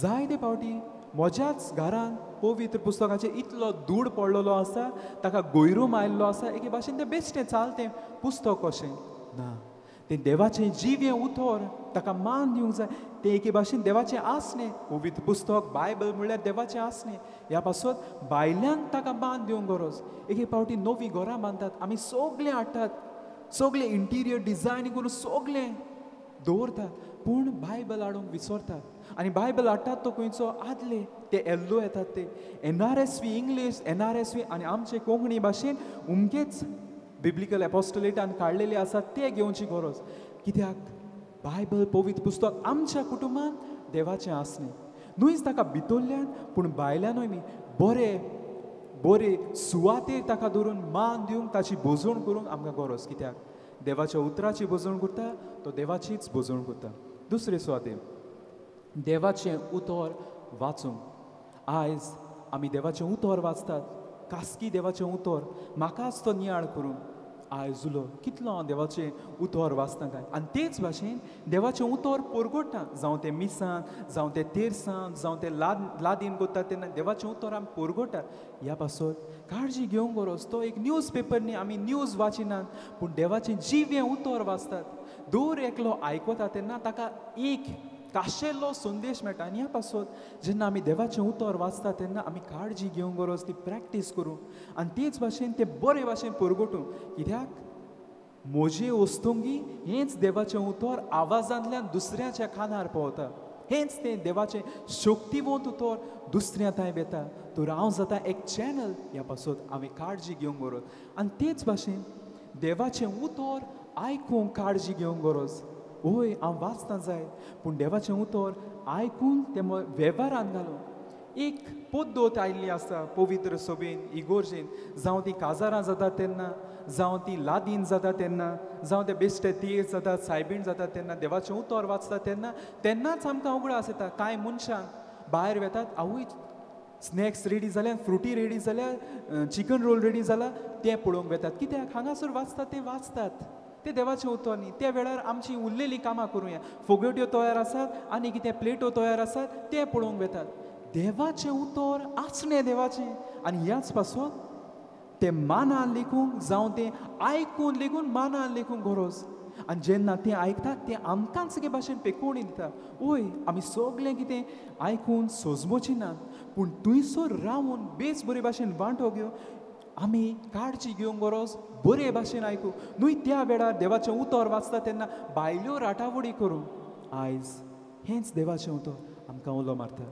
जायते फावटी म्हज्याच घरान पवित्र पुस्तकाचेर इतलो धूड पडलेलो आसा, ताका गैरूम आयिल्लो आसा, एके भाशेन तें बेश्टें चालतें पुस्तक कशें ना. तें देवाचें जिवें उतर ताका मान दिवंक जाय. तें एके भाशेन देवाचें आसणें, पवित्र पुस्तक बायबल म्हणल्यार देवाचें आसणें. ह्या पासत बायल्यांक ताका मान दिवंक गरज. एके फावटी नवीं घरां बांदतात आमी, सगळें हाडटात, सगळें इंटिरियर डिजायन करून सगळें दवरतात, पूण बायबल हाडूंक विसरतात. आनी बायबल हाडटात तो खंयचो आदले ते येल्लो येतात ते NRSV English, NRSV आनी आमचे कोंकणी भाशेन उमकेच बिब्लिकल एपोस्टलेटान काडलेले आसा ते घेवची गरज. कित्याक बायबल पवित्र पुस्तक आमच्या कुटुंबान देवाचें आसलें न्हूच ताका भितरल्यान पूण भायल्यानूय बी बरे बरे सुवातेर ताका धरून मान दिवंक, ताची भोजवण करूंक आमकां गरज. कित्याक देवाच्या उतराची भोजवण करता तो देवाचीच भोजवण करता. दुसरे सुवातेर देवाचें उतर वाचूंक. आयज आमी देवाचें उतर वाचतात, खासगी देवाचें उतर म्हाकाच तो नियाळ करूंक आयज उलो कितलो हांव देवाचें उतर वाचता काय. आनी तेच भाशेन देवाचें उतर परगट्टा, जावं तें मिसान, जावं तें तेरसान, जावं तें लादीन करता तेन्ना देवाचें उतर आमी परगट्टा. ह्या पासत काळजी घेवंक गरज. तो एक न्यूज पेपर न्ही, आमी न्यूज वाचिनात पूण देवाचें जिवें उतर वाचतात. दर एकलो आयकता तेन्ना ताका एक काशेल्लो संदेश मेळटा. आनी ह्या पासत जेन्ना आमी देवाचें उतर वाचता तेन्ना आमी काळजी घेवंक गरज, ती प्रॅक्टीस करूं आनी तेच भाशेन तें बरे भाशेन परगटूं. कित्याक म्हजे वस्तुंगी हेंच देवाचें उतर आवाजांतल्यान दुसऱ्याच्या कानार पावता, हेंच तें देवाचें शक्तिवंत उतर दुसऱ्या थंय वेता. तर हांव जाता एक चॅनल. ह्या पासत आमी काळजी घेवंक गरज. आनी तेच भाशेन देवाचें उतर आयकूंक काळजी घेवंक गरज. वय हांव वाचता जाय पूण देवाचें उतर आयकून तें वेव्हारान घालूं. एक पद्दत आयिल्ली आसा पवित्र सभेन, इगोर्जेन, जावं ती काजारां जाता तेन्ना, जावं ती लादीन जाता तेन्ना, जावं ते बेश्टे तीर जाता, सायबीण जाता तेन्ना, देवाचें उतर वाचता तेन्ना, तेन्नाच आमकां उगडास येता. कांय मनशां भायर वेतात, आवय स्नॅक्स रेडी जाल्यार, फ्रुटी रेडी जाल्यार, चिकन रोल रेडी जाला, तें पळोवंक वेतात. कित्याक हांगासर वाचतात ते वाचतात तें देवाचें उतर न्ही. त्या वेळार आमची उरलेलीं कामां करुया, फोगेट्यो तयार आसात आनी कितें प्लेटो तयार आसात तें पळोवंक वेतात. देवाचें उतर आसणें देवाचें. आनी ह्याच पासून तें मानान लेखूंक, जावं तें आयकून लेगून मानान लेखूंक गरज. आनी जेन्ना तें आयकतात तें आमकांच एके भाशेन पेकोवणी दिता. वय आमी सगळें कितें आयकून सोजमोची ना पूण थंयसर रावून बेस बरे भाशेन वांटो घेवन आमी काळजी घेवंक गरज, बरे भाशेन आयकूं न्हय. त्या वेळार देवाचें उतर वाचता तेन्ना भायल्यो राटावळी करूं. आयज हेंच देवाचें उतर आमकां उलो मारता.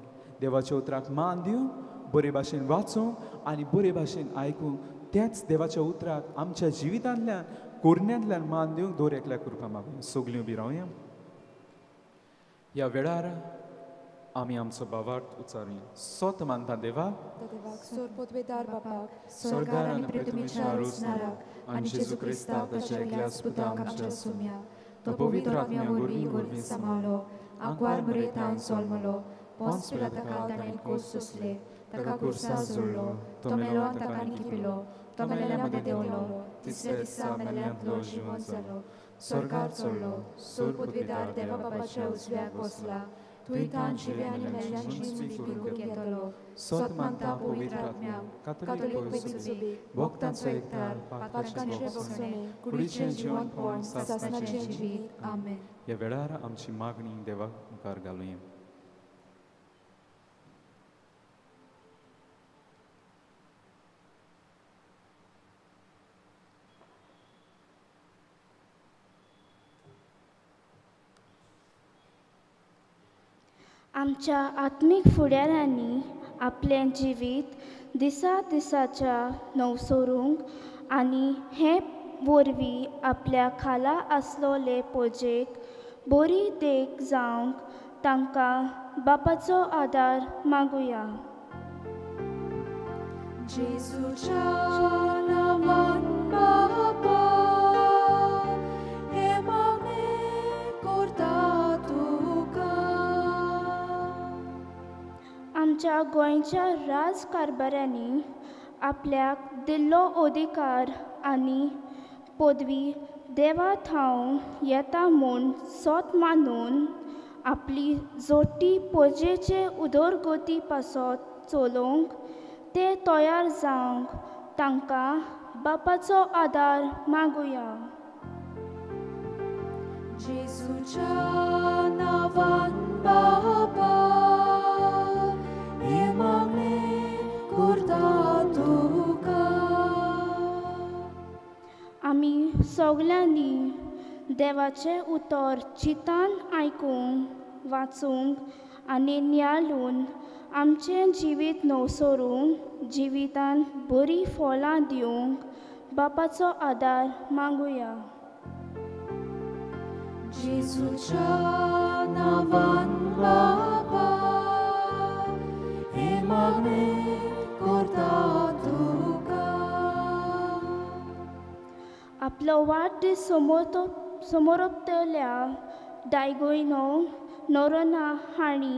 देवाच्या उतराक मान दिवंक, बरे भाशेन वाचूंक आनी बरे भाशेन आयकूंक, त्याच देवाच्या उतराक आमच्या जिवितांतल्यान कोरण्यांतल्यान मान दिवंक दर एकल्याक कृपा मागूया. सगळीं उबी रावया. ह्या वेळार आमी आमचो भावार्थ उच्चारुया. सोत मानता देवा, स्वर्गार आनी पृथ्वीच्या रचणाराक आनी जेजू क्रिस्ताक ताच्या एकल्याच पुताक आमच्या सुम्या, तो पवित्र आत्म्या वरवीं गोरवीं समालो, आंकवार मरेतान जल्मलो, पोंस पिलाताका ताणें कोस सोंसले, ताका खुर्सा जोडलो, तो मेलो आनी ताका निकिपिलो, तो मेल्ल्या मदें देंवलो, तिसऱ्या दिसा मेल्ल्यांतलो जिवंत जालो, स्वर्गार चडलो, सोरपुतवेदार देवा बापाच्या उजव्याक बसला, थंय तान जिव्या आनी मेल्ल्यांची मुदी करूंक येतलो. सत मानता पवित्र आत्म्याक, कातोलीक पवित्र सभेक, भक्तांचो एकतार, पातकांचें भोगसणें, कुडीचें जिवंतपण, सासणाचें जिवीत. आमेन. ह्या वेळार आमची मागणी देवा मुखार घालुया. आमच्या आत्मीक फुडाऱ्यांनी आपलें जिवीत दिसा दिसाच्या नवसोरूंक आनी हे वरवीं आपल्या खाला आसलोले पोजेक बरी देख जावंक तांकां बापाचो आदार मागुया. जेजूच्या नांवान बापा, हें मागणें करता तुका. आमच्या गोंयच्या राजकारभाऱ्यांनी आपल्याक दिल्लो अधिकार आनी पदवी देवा थावन येता म्हूण सोत मानून आपली जोटी पोजेचे उदरगती पासत चलोवंक ते तयार जावंक तांकां बापाचो आदार मागुया. जेजूच्या नांवान बापा हें मागणें करता तुका. आमी सगल्यांनी देवाचें उतर चिंतान आयकूंक, वाचूंक आनी नियाळून आमचें जिवीत नवसरूंक, जिवितांत बरीं फळां दिवंक बापाचो आदार मागुया. जेजूच्या नांवान बापा हें मागणें करता तुका. आपलो वाडदीस समोरपतल्या डायगोयनो नोरोना हांणी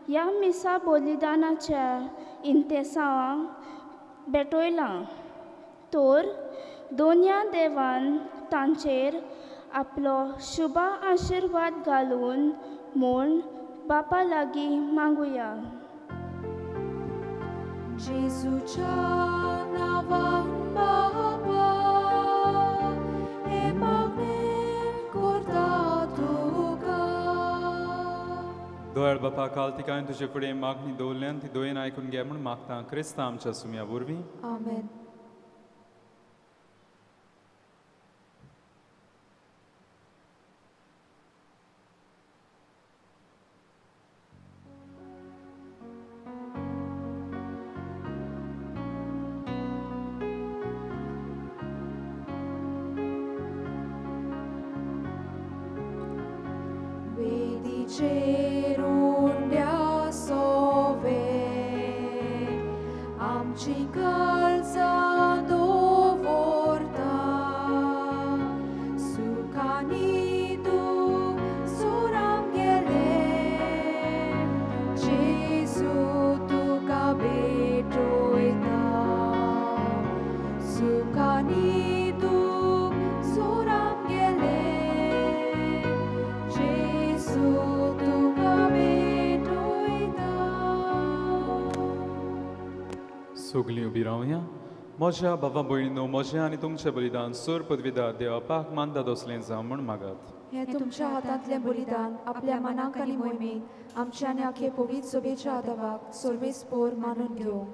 ह्या मिसा बलिदानाच्या इंतेसांवाक भेटयलां, तर दोनया देवान तांचेर आपलो शुभ आशिर्वाद घालून म्हूण बापा लागीं मागुया. जेजूच्या नांवान बापा हें मागणें करता तुका. दयाळ बापा, काल तिका हांवें तुजे फुडें मागणी दवरल्यान ती दयेन आयकून घे म्हूण मागता क्रिस्ता आमच्या सुम्या वरवीं. आमेन. वेदीचेर उंड्या सोवे आमची काळजां दवरता, सुखांनी तूं सोराम गेले जेजू तुका भेटयता, सुखांनी तूं सोराम गेले जेजू तुका भेटयता. सगलीं उबी रावया. म्हज्या बाबा भयणीनो, म्हजें आनी तुमचें बलिदान सोर पदवीदार देवापाक मानता तसलें जावं म्हूण मागात. हें तुमच्या हातांतलें बलिदान आपल्या मनाक आनी मोहिमेक आमच्या आनी आखे पवित्र सभेच्या आदावाक सर्वेस्पोर मानून घेवं.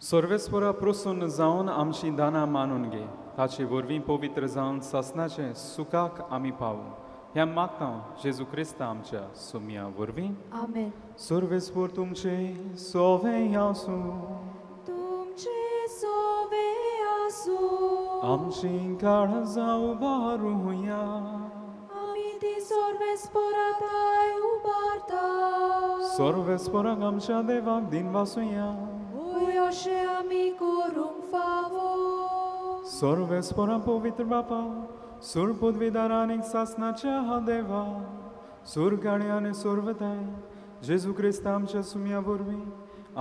सर्वेस्पोरा प्रसन्न जावन आमची दानां मानून घे, ताचे वरवीं पवित्र जावन सासनाचें सुखाक आमी पावूं. ह्या मागता जेजू क्रिस्ता आमच्या सुम्या वरवीं. आमेन. सर्वेस्पोर तुमचे सोवे आसूं. तुमचे सोवे आसूं. आमची काळजां उबारुया. आमी ती सर्वेस्पोरा थांय उबारता. सर्वेस्पोराक आमच्या देवाक दिनवासुया. वय अशें आमी करूंक फावो. सर्वेस्पोरा पवित्र बापा, सूर पदवीदार आनीक सासनाच्या देवा, सुरगाणी आनी सर्वताय जेजू क्रिस्ता आमच्या सुम्या वरवीं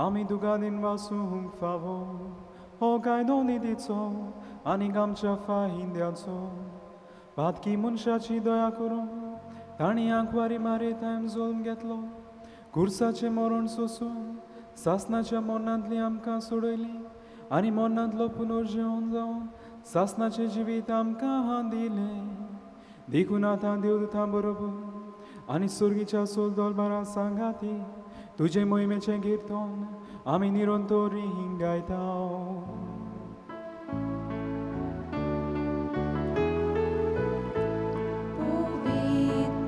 आमी तुका दिनवासूंक फावो. हो कायदो नितीचो आनीक आमच्या फाहिंद्याचो. पातकी मनशाची दया करून तांणी आंकवारी मारे टायम जल्म घेतलो, कुर्साचें मरण सोसून सासनाच्या मरणांतली आमकां सोडयली आनी मरणांतलो पुनर्जीवन जावन सासनाचें जिवीत आमकां दिलें. देखून आतां देवदूतां बरोबर आनी सुर्गीच्या सोलदोलबारा सांगाती तुजे मोहिमेचें कीर्तन आमी निरंतरी गायता.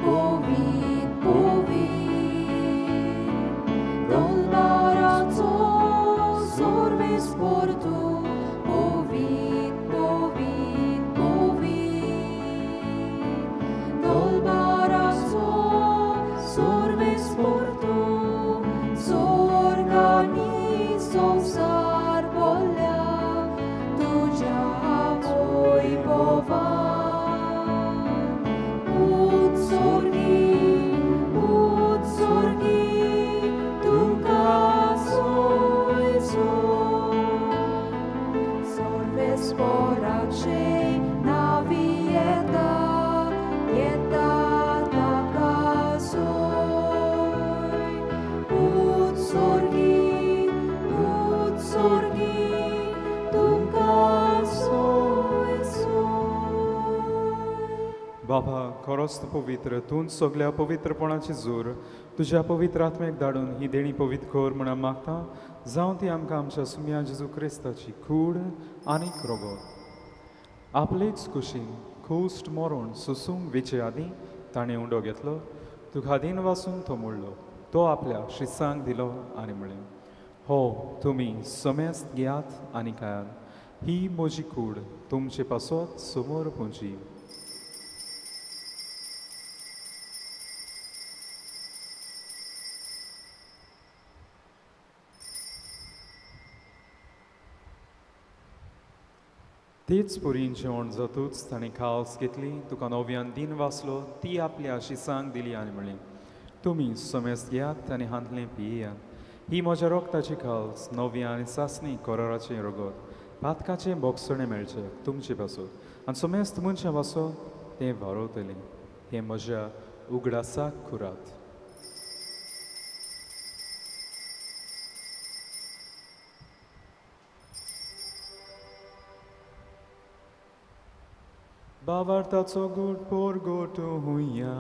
Povid, povid, dolbaraco sorves portu. Povid, povid, povid, dolbaraco sorves portu. Sorgani sonsar bolea. बाबा खरोच तूं पवित्र, तूं सगल्या पवित्रपणाची जोर तुज्या पवित्र आत्म्याक धाडून ही देणी पवित्र कर म्हूण मागता, जावं ती आमकां आमच्या सुम्या जेजू क्रिस्ताची कूड आनी रगत. आपलेच कुशीन खोस्ट मरण सोसूंक वेचे आदीं ताणें उंडो घेतलो, तुका दीन वासून तो मोडलो, तो आपल्या शिसांक दिलो आनी म्हणलें, हो तुमी समेस्त घेयात आनी खायात, ही म्हजी कूड तुमचे पासत समोर पुंजी. तेच पुरीन जेवण जातूच ताणें खावस घेतली, तुका नव्यान दीन वाचलो, ती आपल्या शिसांक दिली आनी म्हणलें, तुमी समेस्त घेयात आनी हांतलें पियेयात, ही म्हज्या रोगताची खावस नव्या आनी सासणी कराराचें रगत, पातकाचें बोगसणें मेळचें तुमचे पासत आनी समेस्त मनशां पासत तें वारोवतलें. हें म्हज्या उगडासाक कुरात. बावार्थाचो गूट पोरगोट हुया.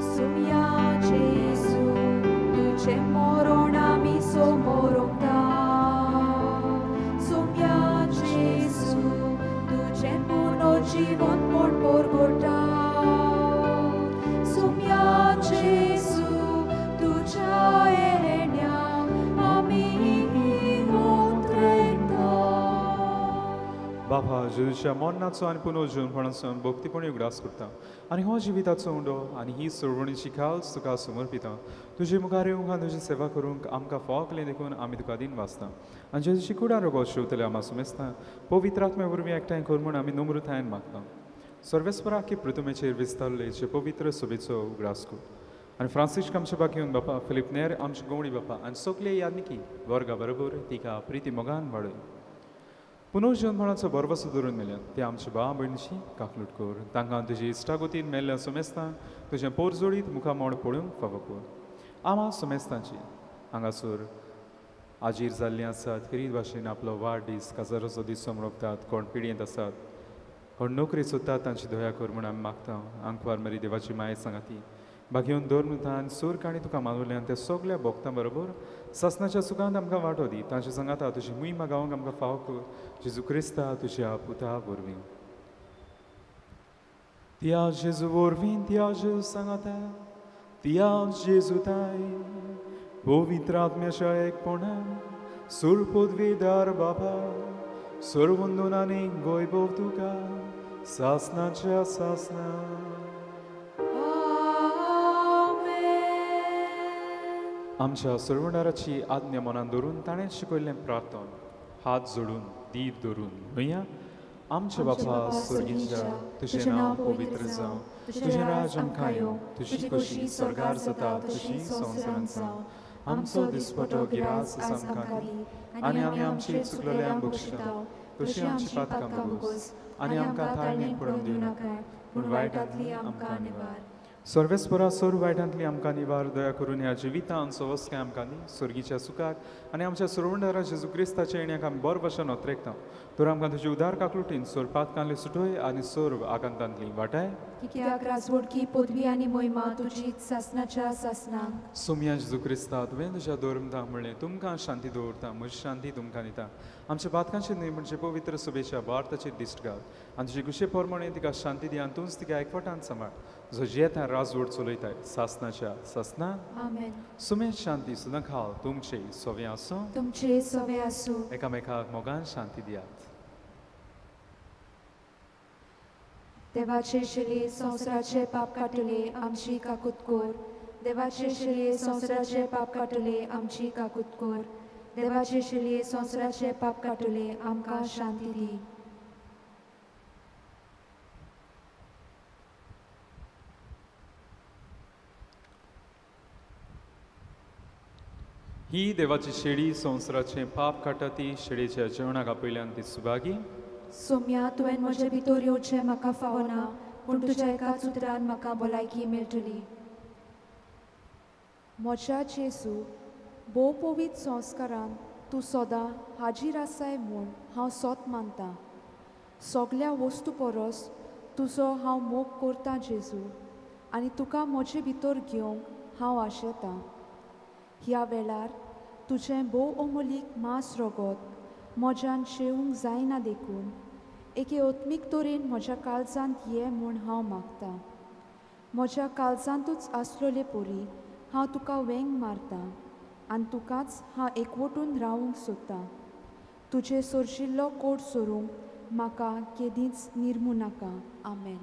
सुम्या जेजू तुझे मरण आमी समोरता, सुम्या जेजू तुझे पुनर्जीवनपण पोरगोटा, सुम्या जेजू तुझ्या येण्या आमी बाबा जेजूच्या मरणाचो आनी पुनर्जीवनपणाचो भक्तीपणी उगडास करता आनी हो जिविताचो उंडो आनी ही सोडवणीची खाल्स तुका समर्पिता. तुजे मुखार येवंक आनी तुजी सेवा करूंक आमकां फावकलें देखून आमी तुका दीन वाचता आनी जेजूची कुडान रोगो शिवतले आमा सुमेस्ता पवित्र आत्म्या वरवीं एकठांय कर म्हूण आमी नम्रतायेन मागता. सर्वेस्पराक की पृथुमेचेर विस्तारले जे पवित्र सभेचो उगडास कर आनी फ्रांसिस्क आमचे बाकी बापा, फिलीप नेर आमचे गवणी बापा आनी सगळे यादनिकी वर्गा बरोबर तिका प्रिती मोगान वाडय. पुनर्जीवनपणाचो भरवसो धरून मेल्यात ते आमचे भाव भयणीची काकलूट कर, तांकां तुजी इश्टागोतीन मेल्ल्या सुमेस्तांक तुजें पोर जोडीत मुखामोड पळोवंक फावो कर. आमा सुमेस्तांची हांगासर आजीर जाल्लीं आसात, खेरीत भाशेन आपलो वाडदीस काजाराचो दीस समरोपतात, कोण पिडयेंत आसात, कोण नोकरी सोदतात, तांची दया कर म्हूण आमी मागता. आंकवार मरी देवाची माये सांगाती बागेवन दवर आनी सूर काणी तुका मानवल्यान त्या सगल्या भोक्तां बरोबर सासनाच्या सुखांत आमकां वांटो दी. तांचे सांगाता तुजी मुहिमा गावंक आमकां फावो कर, जेजू क्रिस्ता तुज्या पुता वरवीं. त्या जेजू वरवीं, त्या जेजू सांगाता, त्या जेजू ताय पवित्र आत्म्याच्या एकपणान सूर पदवीदार बाबा सर्वंदून आनी वैभव तुका सासनाच्या सासना. आमच्या सर्वणाराची आज्ञा मनान धरून ताणें शिकयल्लें प्रार्थन हात जोडून धीर धरून न्हय. आमच्या बापा स्वर्गीच्या, तुजें नांव पवित्र जावं, तुजें राज आमकां येवं, तुजी खोशी स्वर्गार जाता तशी संवसारांत जावं. आमचो दिसपटो गिरास आमकां दी आनी आमी आमची चुकलेल्यांक बक्षिता तशी आमची पातकां भोगोस आनी आमकां ताळणेक पडून दिवं नाका, पूण वायटांतली आमकां निवार. सर्वेस्परा सर्व वायटांतली आमकां निवार. दया करून ह्या जिवितान सवस्काय आमकां दी, स्वर्गीच्या सुखाक आनी आमच्या सर्वंडारा जेजू क्रिस्ताच्या येण्याक आमी बरो भशेन अत्रेकता. तर आमकां तुजी उदार काकलुटीन सर्व पातकांतली सुटय आनी सर्व आकांतांतली वाटाय. कित्याक राजवडकी पदवी आनी मोहिमा तुजीच सासनाच्या सासनाक. सोम्या जेजू क्रिस्ता, तुवें तुज्या धर्मदाक म्हणलें, तुमकां शांती दवरता, म्हजी शांती तुमकां दिता. आमच्या पातकांचे न्हय म्हणजे पवित्र सभेच्या भारताची दिश्ट घाल आनी तुजे गुशे प्रमाणे तिका शांती दी आनी तूंच तिका एकवटान सांबाळ, जो जियेता राजवट चलयताय सासनाच्या सासना. आमेन. सुमेश शांती सुद्दां खाल तुमचे सोवे आसूं, तुमचे सोवे आसूं. एकामेकाक मोगान शांती दियात. देवाचे शिले संवसाराचे पाप काटले आमची काकूत कर, देवाचे शिले संवसाराचे पाप काटले आमची काकूत कर, देवाचे शिले संवसाराचे पाप काटले आमकां शांती दी. ही देवाची शेळी संवसाराचें पाप काडटा, ती शेळीच्या जेवणाक आपयल्यान ती सुभागी. सोम्या, तुवें म्हजे भितर येवचें म्हाका फावना, पूण तुज्या एकाच उतरान म्हाका भलायकी मेळटली. म्हज्या जेजू, भोव पवित्र संस्कारान तूं सदां हाजीर आसाय म्हूण हांव सोत मानतां. सगल्या वस्तू परस तुजो हांव मोग करतां जेजू आनी तुका म्हजे भितर घेवंक हांव आशेतां. ह्या वेळार तुजें भोव अमोलीक मांस रगत म्हज्यान शेवंक जायना देखून एके आत्मीक तरेन म्हज्या काळजांत ये म्हूण हांव मागतां. म्हज्या काळजांतूच आसलोले परी हांव तुका वेंग मारतां आनी तुकाच हांव एकवटून रावूंक सोदतां. तुजे सोरशिल्लो कोट सोरूंक म्हाका केदींच निर्मू नाका. आमेन.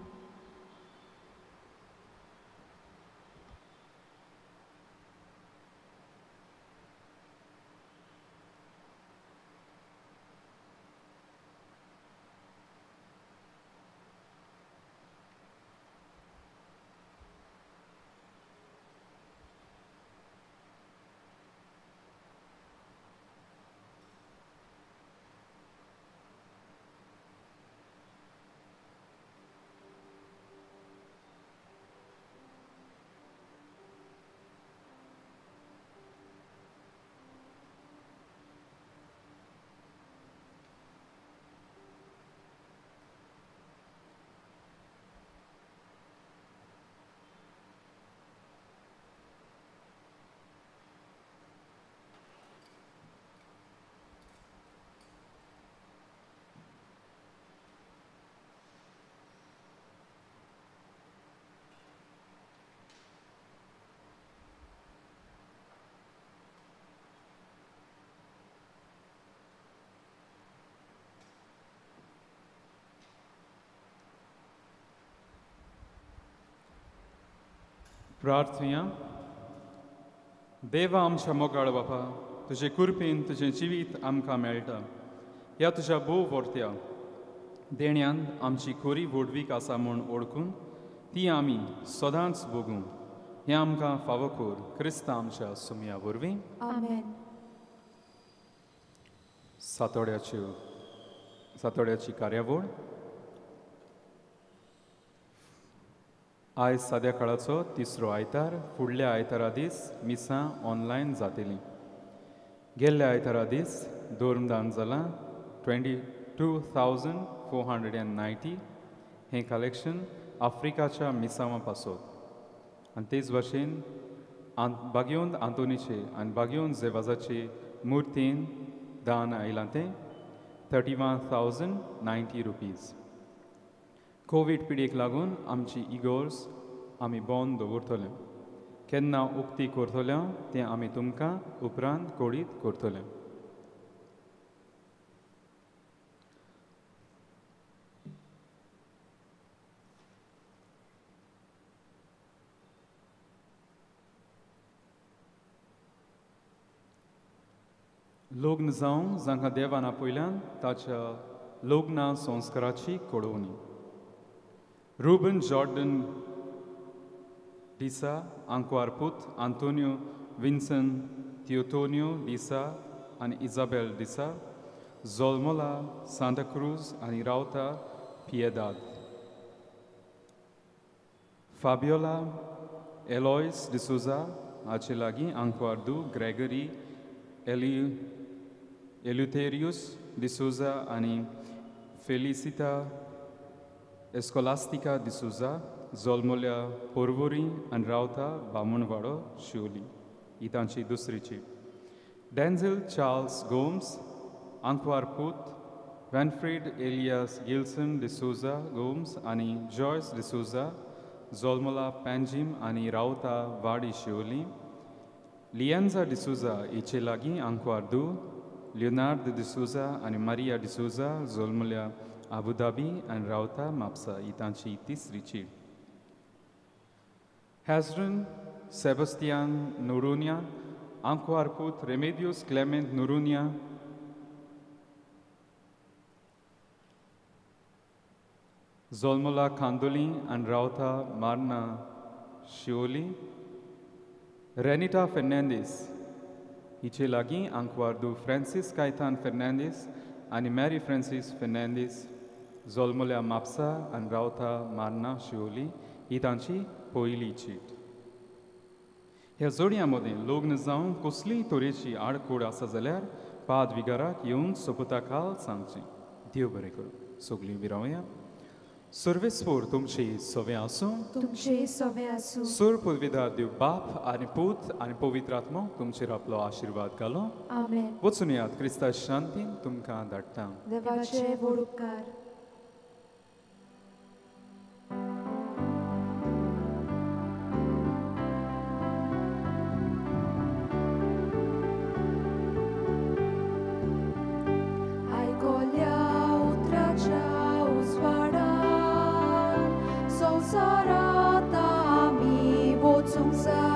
प्रार्थया. देवा आमच्या मोगाळ बापा, तुजे कृपेन तुजें जिवीत आमकां मेळटा. ह्या तुज्या भोव व्हरत्या देण्यान आमची खोरी व्हडवीक आसा म्हूण ओळखून ती आमी सदांच भोगूं हें आमकां फावो कर क्रिस्ता आमच्या सुमया वरवीं. आमेन. सातोड्याची कार्यावळ. आयज साद्या काळाचो तिसरो आयतार. फुडल्या आयतारा दीस मिसां ऑनलायन जातली. गेल्ल्या आयतारा दीस धर्मदान जालां 22,490. हें कलेक्शन आफ्रिकाच्या मिसांवां पासत आनी तेच भाशेन बागयोन आंतोनीचे आनी बागयोन जेवाजाचे मुर्तीन दान आयलां तें 31,090 रुपीज. कोवीड पिडयेक लागून आमची इगोर्स आमी बंद दवरतले. केन्ना उक्ती करतले तें आमी तुमकां उपरांत कळीत करतले. लग्न जावंक जांकां देवान आपयल्यान ताच्या लग्ना संस्काराची कळोवणी. रुबन जॉर्डन डिसा, आंकवार पूत आंतोनियो विन्सन थियोतोनियो डिसा आनी इजाबेल डिसा, जोल्मोला सांताक्रूज आनी रावता पियेदाद. फाबियोला एलॉयस डिसोजा हाचे लागीं आंकवार दू ग्रेगरी एल्युथेरियूस डिसोजा आनी फेलिसिता एस्कोलास्तिका डिसोजा, जोल्मोल्या पोरवोरी आनी रावता बामणवाडो शिवली. ही तांची दुसरी चीट. डॅन्झिल चार्ल्स गोम्स, आंकवार पूत वेनफ्रीड एलियास गिल्सन डिसोजा गोम्स आनी जॉयस डिसोजा, जोल्मोला पँजीम आनी रावता वाडी शिवली. लियांजा डिसोजा हिचे लागीं आंकवार दू लियोनार्द डिसोजा आनी मारिया डिसोजा, जोल्मोल्या आबुधाबी आनी रावता म्हापसा. ही तांची तिसरी चीट. हॅजरन सेबस्तियान नोरोनिया, आंकवार पूत रेमेदियोस क्लेमेंत नोरोनिया, जोल्मोला खांदोली आनी रावता मार्ना शिवोली. रेनिटा फेर्नांदीस हिचे लागीं आंकवार दू फ्रांसीस कायतान फेर्नांदीस आनी मॅरी फ्रांसीस फेर्नांदीस, जोल्मोल्या म्हापसा आनी रावता मार्ना शिवोली. ही तांची पयली चीट. ह्या जोडयां मदीं लग्न जावंक कसलीय तरेची आडखोड आसा जाल्यार पाद विगाराक येवन सोपुता काल सांगचें. देव बरें करूं. सगळीं विरावया. सर्वेस्पोर तुमची सवे आसूं, तुमचे सवे आसूं. सुर पुर्विदार देव बाप आनी पूत आनी पवित्र आत्मो तुमचेर आपलो आशिर्वाद घालो. आमेन. वचून यात, क्रिस्ता शांतीन तुमकां धाडटा. देवाचे व्हड उपकार. आयकल्या उतराच्या उजवाडान संवसारांत आमी वचूंक जाय.